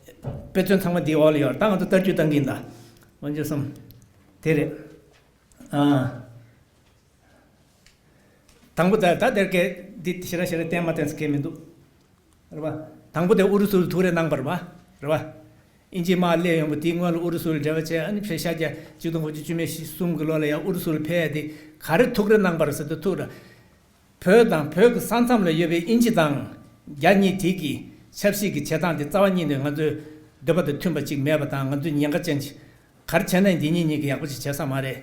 དཔེ་མཚོན་ཚང་མ་འདིའི་འོག་ལ་ཡོད་རེད། ད་ང་ཚོ་བསྟར་རྒྱུ་བཏང་གིན་ད། དབང་ཆེན་གསུམ། དེ་རེད། ཨ། དང་པོ་ད་ད་དེར་སྐད་འདི་ཞེ་དྲག་ཞེ་དྲག་བསྟན་མ་བསྟན་ཟེར་མཁན་མི་འདུག་རེད་པ། དང་པོ་དེ་ཨུ་རུ་སུ་ལ་ཐུག་རེ་གནང་པ་རེད་པ། རེད་པ། དབྱིན་ཇིའི་དམག་སླེབས་ཡོང་པ་དེའི་སྔོན་ལ་ཨུ་རུ་སུ་ལ་འབྲེལ་བ་བྱས། ཨ་ནི་ཕྱི་ཤར་རྒྱ་གཅིག་སྟོང་དགུ་བརྒྱ་བཅུ་མེད་གསུམ་གྱི་ལོ་ལ་ཡང་ཨུ་རུ་སུ་ལ་ཕེབས་ཡ་དེ་ག་རེ་ཐུག་རེ་གནང་པ་རེད་ཟེར་དུས་ཐུག་རེ། བོད་དང་བོད་ཀྱི་ས་མཚམས་ལ་ཡོད་པའི་དབྱིན་ཇི་དང་རྒྱ་གཉིས་དེ་གི་ཆབ་སྲིད་ཀྱི་བྱེད་སྟངས་དེ་རྩ་བ་ཉིད་ནས་ང་ཚོའི་འདོད་པ་དང་མཐུན་པ་ཅིག་མེད་པ་དང་། ང་ཚོས་ཉེན་ཁ་ཅན་ཅིག་ག་རེ་བྱས་ན་འདི་གཉིས་གཉིས་ཀྱིས་ཡག་པོ་ཅིག་བྱེད་ས་མ་རེད།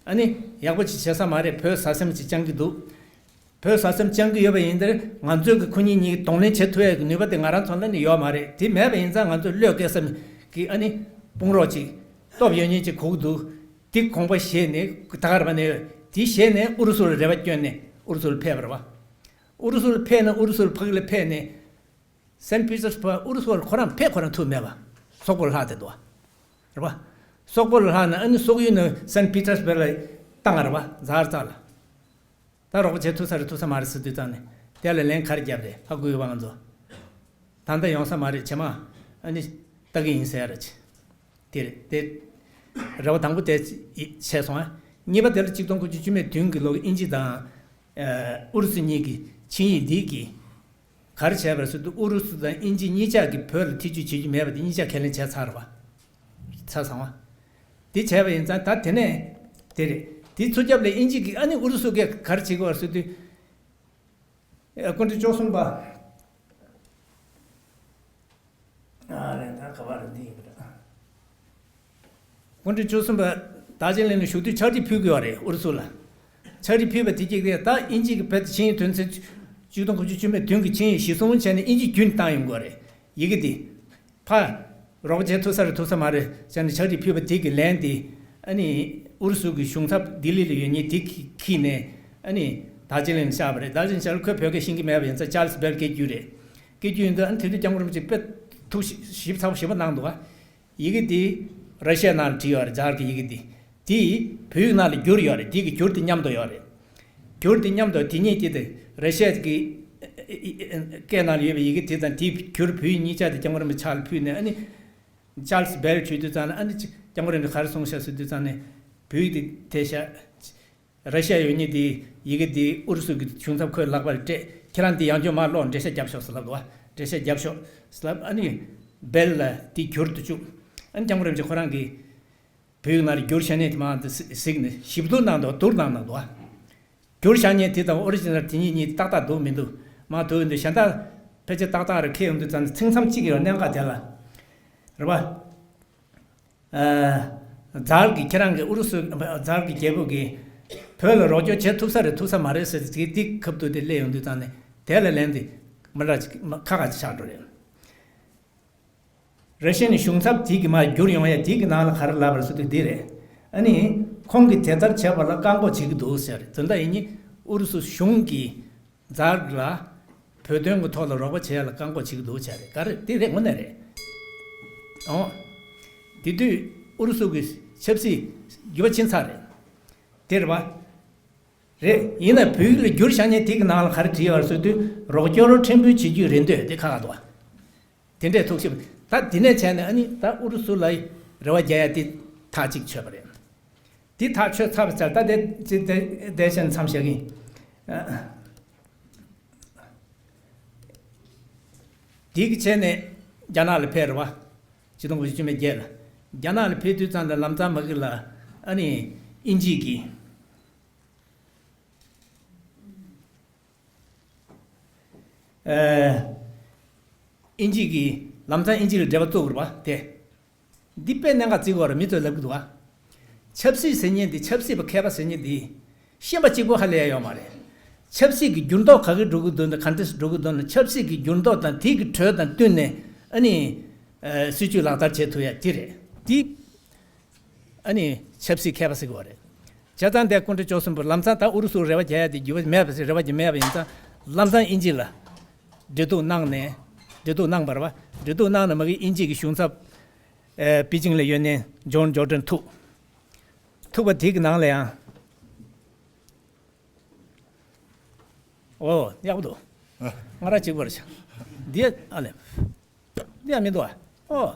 ཨ་ནི་ཡག་པོ་ཅིག་བྱེད་ས་མ་རེད། བོད་ཟ་སེམས་ཅིག་བཅང་གི་འདུག་བོད་ཟ་སེམས་བཅང་གི་ཡོད་པ་ཡིན་དེར་ང་ཚོས་ཀྱི་ཁོ་གཉིས་གཉིས་ཀྱི་གདོང་ལེན་བྱེད་ཐུབ་ཡས་ཀྱི་ནུས་པ་དེ་ང་རང་ཚོ་ལ་ནི་ཡོད་མ་རེད། དེ་མེད་པ་ཡིན་ཙང་ང་ཚོས་བློས་བཀལ་ས་མེད་ཀྱི་ཨ་ནི་དཔུང་རོགས་ཅིག་སྟོབས་ཡོད་མཁན་ཅིག་དགོས་ཀྱི་འདུག་དེ་དགོངས་པ་བཞེས་ནས་ད་ག་རང་ནས་དེ་བཞེས་ནས་ཨུ་རུ་སུ་ལ་རེ་བ་བསྐྱོན་ནས་ཨུ་རུ་སུ་ལ་ཕེབས་པ་རེད་པ། ཨུ་རུ་སུ་ལ་ཕེབས་ནས་ཨུ་རུ་སུ་ལ་ཕ་གི་ལ་ཕེབས་ནས་སན་པི་ཏེར་སྦུག་ཨུ་རུ་སུ་ལ་ཁོ་རང་ཕེབས་ཁོ་རང་ཐུབ་མེད་པ། སོག་པོ་ལ་ལྷག་བསྡད་འདུག་པ། རེད་པ། སོག་པོ་ལ་ལྷག་ནས་ཨ་ནི་སོག་ཡུལ་ནས་སན་པི་ཏེར་སྦུག་ལ་བཏང་རེད་པ། ཛ་ཙ་ལ། ད་རོགས་པ་བྱེད་ཐུབ་ས་རེད་ཐུབ་ས་མ་རེད་ཟེར་དུས་ཙང་ནས་དེ་ལ་ལན་ག་རེ་བརྒྱབ་རེད། ཧ་གོ་ཡོད་པ་ང་ཚོ། ད་ལྟ་ཡོང་ས་མ་རེད། རྗེས་མ་ཨ་ནི་ལྟ་གི་ཡིན་ཟེར་ཡ་རེད། དེ་རེད་དེ། རེ་བ་དང་པོ་དེ་བྱས་སོང་ཨ། གཉིས་པ་དེ་ལ་གཅིག་སྟོང་དགུ་བརྒྱ་བཅུ་མེད་བདུན་གྱི་ལོ་དབྱིན་ཇི་དང་ཨུ་རུ་སུ་གཉིས་ཀྱི་ཆིངས་ཡིག་འདི་གིས་ག་རེ་བྱས་པ་རེད་ཟེར་དུས། ཨུ་རུ་སུ་དང་དབྱིན་ཇི་གཉིས་ཆ་གིས་བོད་ལ་ཐེ་བྱུས་བྱེད་རྒྱུ་མེད་པ་དེ་གཉིས་ཆ་ཁས་ལེན་བྱས་ཚར་བ། ཆ་ཚང་བ། དེ་བྱས་པ་ཡིན་ཙང་ད་དེ་ནས་དེ་རེད། དེ་ཚུར་རྒྱབ་ལ་དབྱིན་ཇི་གིས་ཨ་ནི་ཨུ་རུ་སུ་གིས་ག་རེ་བྱེད་ཀྱི་ཡོད་རེད་ཟེར་དུས། ཨ། སྐུ་ཕྲེང་བཅུ་གསུམ་པ། ཨ་རེད། ད་ག་བ་རེད། འདི་ཡིན་པ་རེད། སྐུ་ཕྲེང་བཅུ་གསུམ་པ་ད་ཅི་ལིན་ལ་བཞུགས་དུས་ཕྱག་བྲིས་ཕུལ་གྱི་ཡོད་རེད། ཨུ་རུ་སུ་ལ་ཕྱག་བྲིས་ཕུལ་བ་དེ་གཅིག་རེད། ད་དབྱིན་ཇི་གི་བོད་དེ་ཆིངས་ཡིག་དོན་ཚན་གཅིག་སྟོང་དགུ་བརྒྱ་བཅུ་མེད་བདུན་གྱི་ཆིངས་ཡིག་གཞི་བཟུང་བྱས་ནས་དབྱིན་ཇི་བརྒྱུད་ནས་བཏང་ཡོང་གི་ཡོད་རེད། ཡི་གེ་འདི། ཕ། རོགས་པ་བྱེད་ཐུབ་ས་རེད་ཐུབ་ས་མ་རེད་ཟེར་ནས་ཕྱག་བྲིས་ཕུལ་བ་དེ་གི་ལན་དེ། ཨ་ནི་ཨུ་རུ་སུ་གི་གཞུང་ཚབ་ལྡི་ལི་ལ་ཡོད་མཁན་དེ་གིས་ཁྱེར་ནས། ཨ་ནི་ད་ཅི་ལིན་བཞག་པ་རེད། ད་ཅི་ལིན་བཞག་ལ་ཁོས་བོད་སྐད་ཤེས་ཀྱི་མེད་པ་ཡིན་ཙང་ཅཱལ་སི་བེལ་སྐད་བསྒྱུར་རེད། སྐད་བསྒྱུར་ཡིན་དུས། ཨ་ནི་དེ་དུས་སྐྱབས་མགོན་རིན་པོ་ཆེ་དཔེ་ཐུགས་ཞིབ་ཞིབ་ཚགས་པོ་ཞིབ་པོ་གནང་འདུག་ག་ཡི་གེ་འདི་ར་ཤི་ཡ་ནང་ལ་བྲིས་ཡོད་རེད། ཛར་གྱི་ཡི་གེ་འདི། དེ་བོད་ཡིག་ནང་ལ་བསྒྱུར་ཡོད་རེད། དེ་གི་འགྱུར་དེ་མཉམ་དུ་ཡོད་རེད། འགྱུར་དེ་མཉམ་དུ་དེ་གཉིས་ཀྱི་དེ་ར་ཤི་ཡ་གི་སྐད་ནང་ལ་ཡོད་པའི་ཡི་གེ་དེ་དང་དེའི་འགྱུར་བོད་ཡིག་གཉིས་ཆ་དེ་སྐྱབས་མགོན་རིན་པོ་ཆེ་ལ་ཕུལ་ནས། ཨ་ནི་ཅཱལ་སི་བེལ་བྱོས་དུས་ཙང་ནས། ཨ་ནི་སྐྱབས་མགོན་རིན་པོ་ཆེ་ག་རེ་གསུངས་ཤག་ཟེར་དུས་ཙང་ནས། བོད་ཡིག་དེ་དེ་ཤག་ར་ཤི་ཡ་ཡོད་མཁན་དེ་ཡི་གེ་དེ་ཨུ་རུ་སུ་གི་གཞུང་ཚབ་ཁོའི་ལག་པར་སྤྲད། ཁྱེད་རང་དེ་ཡང་བསྐྱར་མར་ཀློག་འགྲེལ་བཤད་རྒྱབ་ཤོག་ཟེར་ལབ་འདུག་ག་འགྲེལ་བཤད་རྒྱབ་ཤོག་ཟེར་ལབ། ཨ་ནི་བེལ་ལ་དེ་བསྒྱུར་དུ་བཅུག་ཨ་ནི་སྐྱབས་མགོན་རིན་པོ་ཆེ་ཁོ་རང་གིས་བོད་ཡིག་ནང་ལ་བསྒྱུར་བྱས་ནས་དེ་མར་དེ་གཟིགས་ནས་ཞིབ་བསྡུར་གནང་འདུག་བསྡུར་གནང་གནང་འདུག་ག་བསྒྱུར་བྱས་ནས་དེ་དང་ཨོ་རི་ཇི་ནལ་དེ་གཉིས་གཉིས་ཏག་ཏག་འདུག་མི་འདུག་མར་བསྡུར་ཡོང་དུས། གཞན་དག་ཕལ་ཆེར་ཏག་ཏག་རེད། ཁྱེར་ཡོང་དུས་ཙང་ནས་ཚིག་མཚམས་གཅིག་ཡོད། གནད་འགག་དེ་ལ་རེད་པ། ཨ། ཛར་གྱིས། ཁྱེད་རང་གིས་ཨུ་རུ་སུ། ཛར་གྱི་རྒྱལ་པོ་གིས་བོད་ལ་རོགས་སྐྱོར་བྱེད་ཐུབ་ས་རེད་ཐུབ་ས་མ་རེད་ཟེར་ཏེ་དེ་ཁ་བསྡུར་དེ་སླེབས་ཡོང་དུས་ཙང་ནས། དེ་ལ་ལན་དེ་མི་འདྲ་ཅིག་མ་ཁ་ཁ་ཅིག་ཆགས་འགྲོ་རེད། ར་ཤི་ཡའི་གཞུང་ཚབ་དེ་གིས་མར་བསྒྱུར་ཡོང་ཡ་དེ་གི་ནང་ལ་ག་རེ་ལབ་པ་རེད་ཟེར་དུས་འདི་རེད། ཨ་ནི་ཁོང་གིས་དེ་ལྟར་བྱེད་པ་ལ་བཀག་འགོག་བྱེད་ཀྱི་འདུག་ཟེར། དོན་དག་ཡིན་ནི་ཨུ་རུ་སུ་གཞུང་གིས་ཛར་ལ་བོད་དོན་གྱི་ཐོག་ལ་རོགས་པ་བྱེད་ཡ་ལ་བཀག་འགོག་བྱེད་ཀྱི་འདུག་བྱས་རེད། ག་རེ་དེ་རེད། དངོས་གནས་རེད། ཨོ། དེ་དུས་ཨུ་རུ་སུ་གི་ཆབ་སྲིད་འགྱུར་བ་ཕྱིན་ཚར་རེད། དེ་རེད་པ། རེད། ཡིན་ན་བོད་ཡིག་ལ་བསྒྱུར་བཞག་མཁན་དེ་གི་ནང་ལ་ག་རེ་བྲིས་ཡོད་རེད་ཟེར་དུས། རོགས་སྐྱོར་ཕྲན་བུ་བྱེད་རྒྱུའི་རེ་འདོད་དེ་ཁ་ཁ་འདུག་ག་དེ་འདྲས་ཐུགས་ཞིབ། ད་དེ་ནས་བྱས་ནས་ཨ་ནི་ད་ཨུ་རུ་སུ་ལ་རེ་བ་རྒྱག་ཡ་དེ་ཐག་གཅིག་ཆོད་པ་རེད། དེ་ཐག་ཆོད་ཚར་བ་ཚར། ད་དེ་དེ་དེ་དེ་བྱས་ནས་མཚམས་བཞག་གི་ཡིན། དེ་གི་བྱས་ནས་རྒྱ་ནག་ལ་ཕེབས་རེད་པ། ཆིག་སྟོང་དགུ་བརྒྱ་བཅུ་མེད་བརྒྱད་ལ། རྒྱ་ནག་ལ་ཕེབས་དུས་ཙང་ལ་ལམ་སང་མ་གི་ལ་ཨ་ནི་དབྱིན་ཇི་གི། ཨ། དབྱིན་ཇི་གི། ལམ་སང་དབྱིན་ཇི་ལ་འབྲེལ་བ་བཙུགས་རེད་པ་དེ། འདི་དཔེ་གནད་འགག་བརྩི་དགོས་རེད། མི་ཚོས་ལབ་ཀྱི་འདུག་ག་ཆབ་སྲིད་ཟེར་མཁན་འདི། ཆབ་སྲིད་པ་མཁས་པ་ཟེར་མཁན་འདི་ཤེས་པ་གཅིག་པོ་ཧ་ལས་ཡ་ཡོད་མ་རེད། ཆབ་སྲིད་ཀྱི་འགྱུར་ལྡོག་ག་གི་འགྲོ་གི་འདུག་ན། ག་འདྲས་འགྲོ་གི་འདུག་ན། ཆབ་སྲིད་ཀྱི་འགྱུར་ལྡོག་དང་དེ་གི་འགྲོས་དང་བསྟུན་ནས་ཨ་ནི། ཨ། སྲིད་ཇུས་ལག་བསྟར་བྱེད་ཐུབ་ཡ་དེ་རེད། དེ། ཨ་ནི་ཆབ་སྲིད་མཁས་པ་ཟེར་གྱི་ཡོད་རེད། བྱས་ཙང་དེ་སྐུ་ཕྲེང་བཅུ་གསུམ་པ་ལམ་སང་ད་ཨུ་རུ་སུར་རེ་བ་རྒྱག་ཡ་དེ་འགྱུར་བ་མེད་པ་ཟེར། རེ་བ་རྒྱག་མེད་པ་ཡིན་ཙང་ལམ་སང་དབྱིན་ཇི་ལ་འབྲེལ་གཏུག་གནང་ནས། འབྲེལ་གཏུག་གནང་བ་རེད་པ། འབྲེལ་གཏུག་གནང་ནས་མ་གི་དབྱིན་ཇི་གི་གཞུང་ཚབ། ཨེ། པེ་ཅིང་ལ་ཡོད་མཁན་ཇོན་ཇོར་ཌན་ཐུག་ཐུག་པ་དེ་གི་ནང་ལ་ཡང་། ཨོ། ཡག་པོ་འདུག་ང་རང་གཅིག་པོ་རེད་ཤག་འདི་ཨ་ལས། འདི་ཡང་མི་འདུག་ཨ། ཨོ།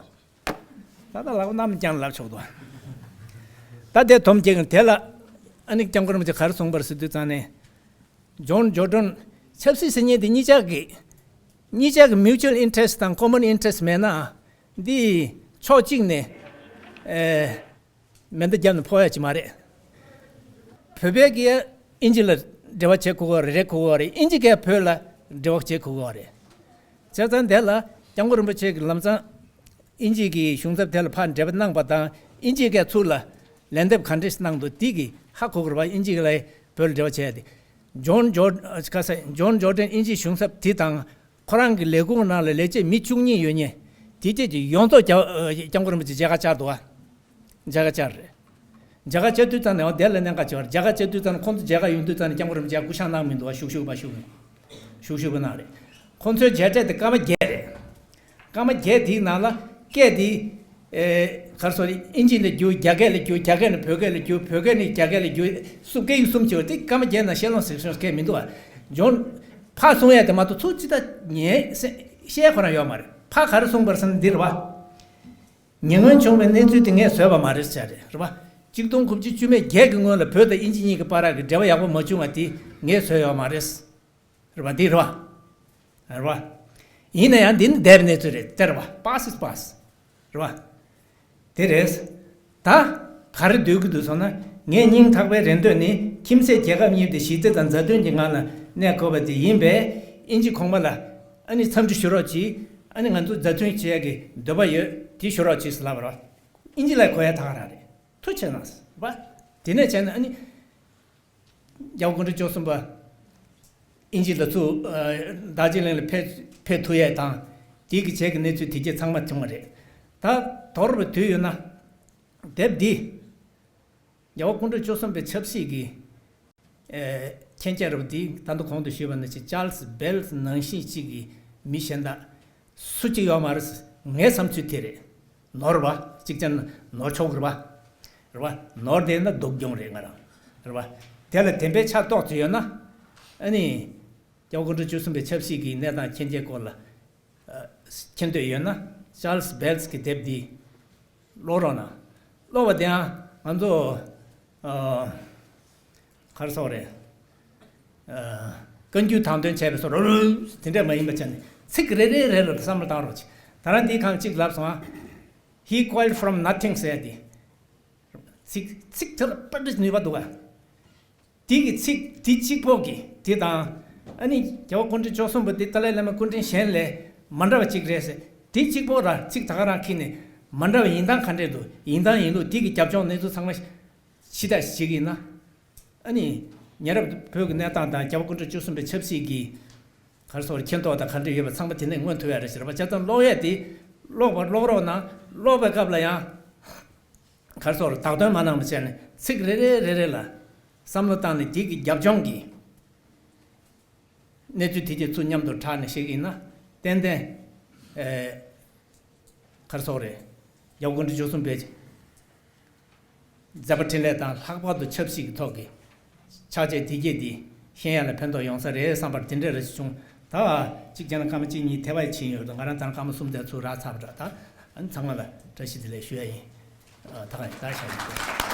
ད་ལྟ་ལག་པ་གནམ་བརྐྱངས་ལབ་ཆོག་འདུག་ཨ། ད་དེ་དོམ་སྐྱེ་གི་དེ་ལ་ཨ་ནི་སྐྱབས་མགོན་རིན་པོ་ཆེ་ག་རེ་གསུངས་པ་རེད་ཟེར་དུས་ཙང་ནས། ཇོན་ཇོར་ཌན། ཆབ་སྲིད་ཟེར་མཁན་དེ་གཉིས་ཆ་གི། གཉིས་ཆ་གི་mutual interest དང་common interest མེད་ན། འདི་ཕྱོགས་གཅིག་ནས། ཨེ། མེ་མདའ་བརྒྱབ་ནས་ཕོག་ཡ་ཅིག་མ་རེད། བོད་པས་ཀྱིས་དབྱིན་ཇི་ལ་འབྲེལ་བ་བྱེད་དགོས་ཀྱི་རེད། རེད། དགོས་ཀྱི་རེད། དབྱིན་ཇི་གིས་བོད་ལ་འབྲེལ་བ་བྱེད་དགོས་ཀྱི་རེད། བྱས་ཙང་དེ་ལ་སྐྱབས་མགོན་རིན་པོ་ཆེ་གིས་ལམ་སང་དབྱིན་ཇི་གི་གཞུང་ཚབ་དེ་ལ་ཕར་འབྲེལ་བ་གནང་པ་དང་། དབྱིན་ཇི་གིས་ཚུར་ལ་ལན་འདེབས་ག་འདྲས་གནང་འདུག་དེ་གིས་ཧ་གོ་དགོས་རེད་པ། དབྱིན་ཇི་ལ་བོད་ལ་འབྲེལ་བ་བྱས་ཏེ། ཇོན་ཇོར། ཁ་ས། ཇོན་ཇོར་ཌན་དབྱིན་ཇིའི་གཞུང་ཚབ་དེ་དང་། ཁོ་རང་གི་ལས་ཁུངས་ནང་ལ་ལས་བྱེད་མི་བཅུ་གཉིས་ཡོད་མཁན་དེ་དེ་ཡོངས་རྫོགས་རྒྱ། སྐྱབས་མགོན་རིན་པོ་ཆེ་མཇལ་ཁ་བཅར་འདུག་ག་མཇལ་ཁ་བཅར་རེད། མཇལ་ཁ་བཅར་དུས་ཙང་ནས་འོ་དེ་ལ་གནད་འགག་ཆེ་བ་རེད། མཇལ་ཁ་བཅར་དུས་ཙང་ནས། ཁོང་ཚོ་མཇལ་ཁ་ཡོང་དུས་ཙང་ནས་སྐྱབས་མགོན་རིན་པོ་ཆེ་སྐུ་བཞེངས་གནང་མི་འདུག་ག་ཞུགས་ཞུགས་པ་ཞུགས། ཞུགས་ཞུགས་པ་གནང་རེད། ཁོང་ཚོའི་མཇལ་འཕྲད་དེ་སྐར་མ་བརྒྱད་རེད། སྐར་མ་བརྒྱད་དེའི་ནང་ལ་སྐད་དེ། ཨེ། ག་རེ་ཟེར། དབྱིན་ཇི་ལ་བསྒྱུར། རྒྱ་སྐད་ལ་བསྒྱུར། རྒྱ་སྐད་ནས་བོད་སྐད་ལ་བསྒྱུར། བོད་སྐད་ནས་རྒྱ་སྐད་ལ་བསྒྱུར། གསུམ། སྐད་ཡིག་གསུམ་བྱས་པ་དེ་སྐར་མ་བརྒྱད་ནང་བཤད་ལོང་ཟེར་སོང་སྐད་མི་འདུག་ག་ཇོན། ཕར་གསུང་ཡ་དེ་མ་གཏོགས་ཚུར་ཅི་ལྟར་ཉན་ཤེས་ཁོ་རང་ཡོད་མ་རེད། ཕར་ག་རེ་གསུངས་པ་རེད་ཟེར་ན་འདི་རེད་པ། ཉེ་སྔོན་བྱུང་བའི་གནས་ཚུལ་དེ་ངས་བཟོས་པ་མ་རེད་ཟེར་རེད། རེད་པ། གཅིག་སྟོང་དགུ་བརྒྱ་བཅུ་མེད་བརྒྱད་ཀྱི་སྔོན་ལ་བོད་དང་དབྱིན་ཇི་གཉིས་ཀྱི་བར་གྱི་འབྲེལ་བ་ཡག་པོ་མ་བྱུང་བ་དེ་ངས་བཟོས་ཡོད་མ་རེད། རེད་པ། འདི་རེད་པ། རེད་པ། ཡིན་ན་ཡང་འདི་ནི་འདས་པའི་གནས་ཚུལ་རེད། དེ་རེད་པ། Past is past། རེད་པ། དེ་རེད། ད་ག་རེ་འདོད་ཀྱི་འདུག་ཟེར་ན། ངའི་སྙིང་ཐག་པའི་རེ་འདོད་ནི་ཁྱིམ་མཚེས་རྒྱལ་ཁབ་གཉིས་དེ་ཞི་བདེ་དང་མཛའ་མཐུན་གྱི་ངང་ལ་གནས་དགོས་པ་དེ་ཡིན་པས། དབྱིན་ཇི་གོང་མ་ལ་ཨ་ནི་འཚམས་འདྲི་ཞུ་རོགས་གྱིས། ཨ་ནི་ང་ཚོ་མཛའ་མཐུན་བྱེད་ཡག་གི་འདོད་པ་ཡོད། དེ་ཞུ་རོགས་གྱིས་ཟེར་ལབ་པ་རེད། དབྱིན་ཇི་ལ་གོ་ཡ་ད་ག་རང་རེད། ཐུགས་རྗེ་གནང་ཟེར་བ། དེ་ནས་བྱས་ན་ཨ་ནི། རྒྱལ་བ་སྐུ་ཕྲེང་བཅུ་གསུམ་པ་དབྱིན་ཇི་ལ་ཚུར་ཨ་རྡོ་རྗེ་གླིང་ལ་ཕེབས་ཕེབས་ཐུབ་ཡས་དང་། དེའི་གི་རྗེས་ཀྱི་གནས་ཚུལ་དེ་གྱད་ཚང་མ་བྱུང་བ་རེད། ད་དོར་བའི་དུས་ཡོད་ན། དེབ་འདི། རྒྱལ་བ་སྐུ་ཕྲེང་བཅུ་གསུམ་པའི་ཆབ་སྲིད་ཀྱི་ཨེ་མཁྱེན་རྒྱ་རབ་འདི་ད་ལྟ་གོང་དུ་ཞུས་པ་ནང་བཞིན་ཅཱལ་སི་བེལ་ནང་བཞིན་གཅིག་གི་མི་གཞན་དག་སུ་གཅིག་ཡོད་མ་རེད། ངའི་བསམ་ཚུལ་དེ་རེད། ནོར་བ་གཅིག་ཀྱང་ནོར་ཆོག་གི་རེད་པ། རེད་པ། ནོར་བསྡད་ན་སྡུག་གྱོང་རེད་ང་རང་། རེད་པ། དེ་ལ་བདེན་པའི་ཆ་རྟོགས་ཚུལ་ཡོད་ན། ཨ་ནི། རྒྱལ་བ་སྐུ་ཕྲེང་བཅུ་གསུམ་པའི་ཆབ་སྲིད་ཀྱི་གནས་སྟངས་མཁྱེན་རྒྱའི་སྐོར་ལ། ཨ་མཁྱེན་འདོད་ཡོད་ན་ཅཱལ་སི་བེལ་གྱི་དེབ་འདི་ཀློག་རོགས་གནང་། ཀློག་པ་དེའང་ང་ཚོ་ཨ་ག་རེ་ཟེར་དགོས་རེད། ཨ་བཀའ་འགྱུར་དང་དོན་བྱས་པའི་བཟོ་འདྲ་དེ་འདྲས་མ་ཡིན་པ་བྱས་ནས་ཚིག་རེ་རེ་རེ་ལ་བསམ་བློ་བཏང་རོགས་གྱིས། ད་རང་འདིའི་སྒང་གཅིག་ལབ་སོང་ཨ། He quoted from nothing ཟེར་ཏེ། ཚིག་ཚིག་དེ་ལ་དཔེ་འདྲ་ནུས་པ་འདུག་ག་དེ་གི་ཚིག་དེ་གཅིག་པོ་གི་དེ་དང་། ཨ་ནི་རྒྱལ་བ་སྐུ་ཕྲེང་བཅུ་གསུམ་པ་དེ་ཏཱ་ལའི་བླ་མའི་སྐུ་ཕྲེང་གཞན་ལས་མ་འདྲ་བ་གཅིག་རེད་ཟེར། དེ་གཅིག་པོ་ར་ཚིག་ད་ག་རང་ཁྱེར་ནས་མ་འདྲ་བ་ཡིན་སྟངས་ག་འདྲས་འདུག་ཡིན་སྟངས་ཡིན་ལུགས་དེ་གི་རྒྱབ་ལྗོངས་གནས་ཚུལ་ཚང་མ་ཕྱི་བལྟས་བྱེད་ཀྱི་ཡིན་ན། ཨ་ནི། ཉེ་རབས་བོད་ཀྱི་གནས་སྟངས་དང་རྒྱལ་བ་སྐུ་ཕྲེང་བཅུ་གསུམ་པའི་ཆབ་སྲིད་ཀྱི་ག་རེ་ཟེར་དགོས་རེད། མཁྱེན་རྟོགས་དང་ག་འདྲ་ཡོད་པ་ཚང་མ་དེ་ནས་མངོན་ཐུབ་ཡ་རེད་ཟེར་བ། བྱས་ཙང་ཀློག་ཡས་དེ་ཀློག་པ་ཀློག་རོགས་གནང་། ཀློག་པའི་སྐབས་ལ་ཡང་ག་རེ་ཟེར་དགོས་རེད། བདག་དོན་མ་གནང་བ་བྱས་ནས་ཚིག་རེ་རེ་རེ་རེ་ལ་བསམ་བློ་བཏང་ནས་དེ་གི་རྒྱབ་ལྗོངས་ཀྱི་གནས་ཚུལ་དེ་གྱད་ཚུར་མཉམ་དུ་དྲངས་ནས་བཤད་ཀྱི་ཡིན་ན། ཏན་ཏན་ཨེ་ག་རེ་ཟེར་དགོས་རེད། རྒྱལ་བ་སྐུ་ཕྲེང་བཅུ་གསུམ་པའི་མཛད་པ་འཕྲིན་ལས་དང་ལྷག་པར་དུ་ཆབ་སྲིད་ཀྱི་ཐོག་གི་ཕྱག་རྗེས་དེ་གྱད་འདི་ཤེས་ཡ་ལ་ཕན་ཐོགས་ཡོང་ས་རེད་བསམ་པ་དེ་འདྲ་རེ་ཞིག་བྱུང་། ད་གཅིག་བྱས་ན་སྐར་མ་གཅིག་གཉིས་དེ་བས་ཕྱིན་ཡོད་དོ། ང་རང་ད་སྐར་མ་གསུམ་དེ་ཚུར་རག་ཚར་བ་འདྲ། ད་ཨ་ནི་ཚང་མ་ལ་བཀྲ་ཤིས་བདེ་ལེགས་ཞུ་ཡ་ཡིན། ཨ་ད་ག་ཡིན། ད་ཞག་ཡིན།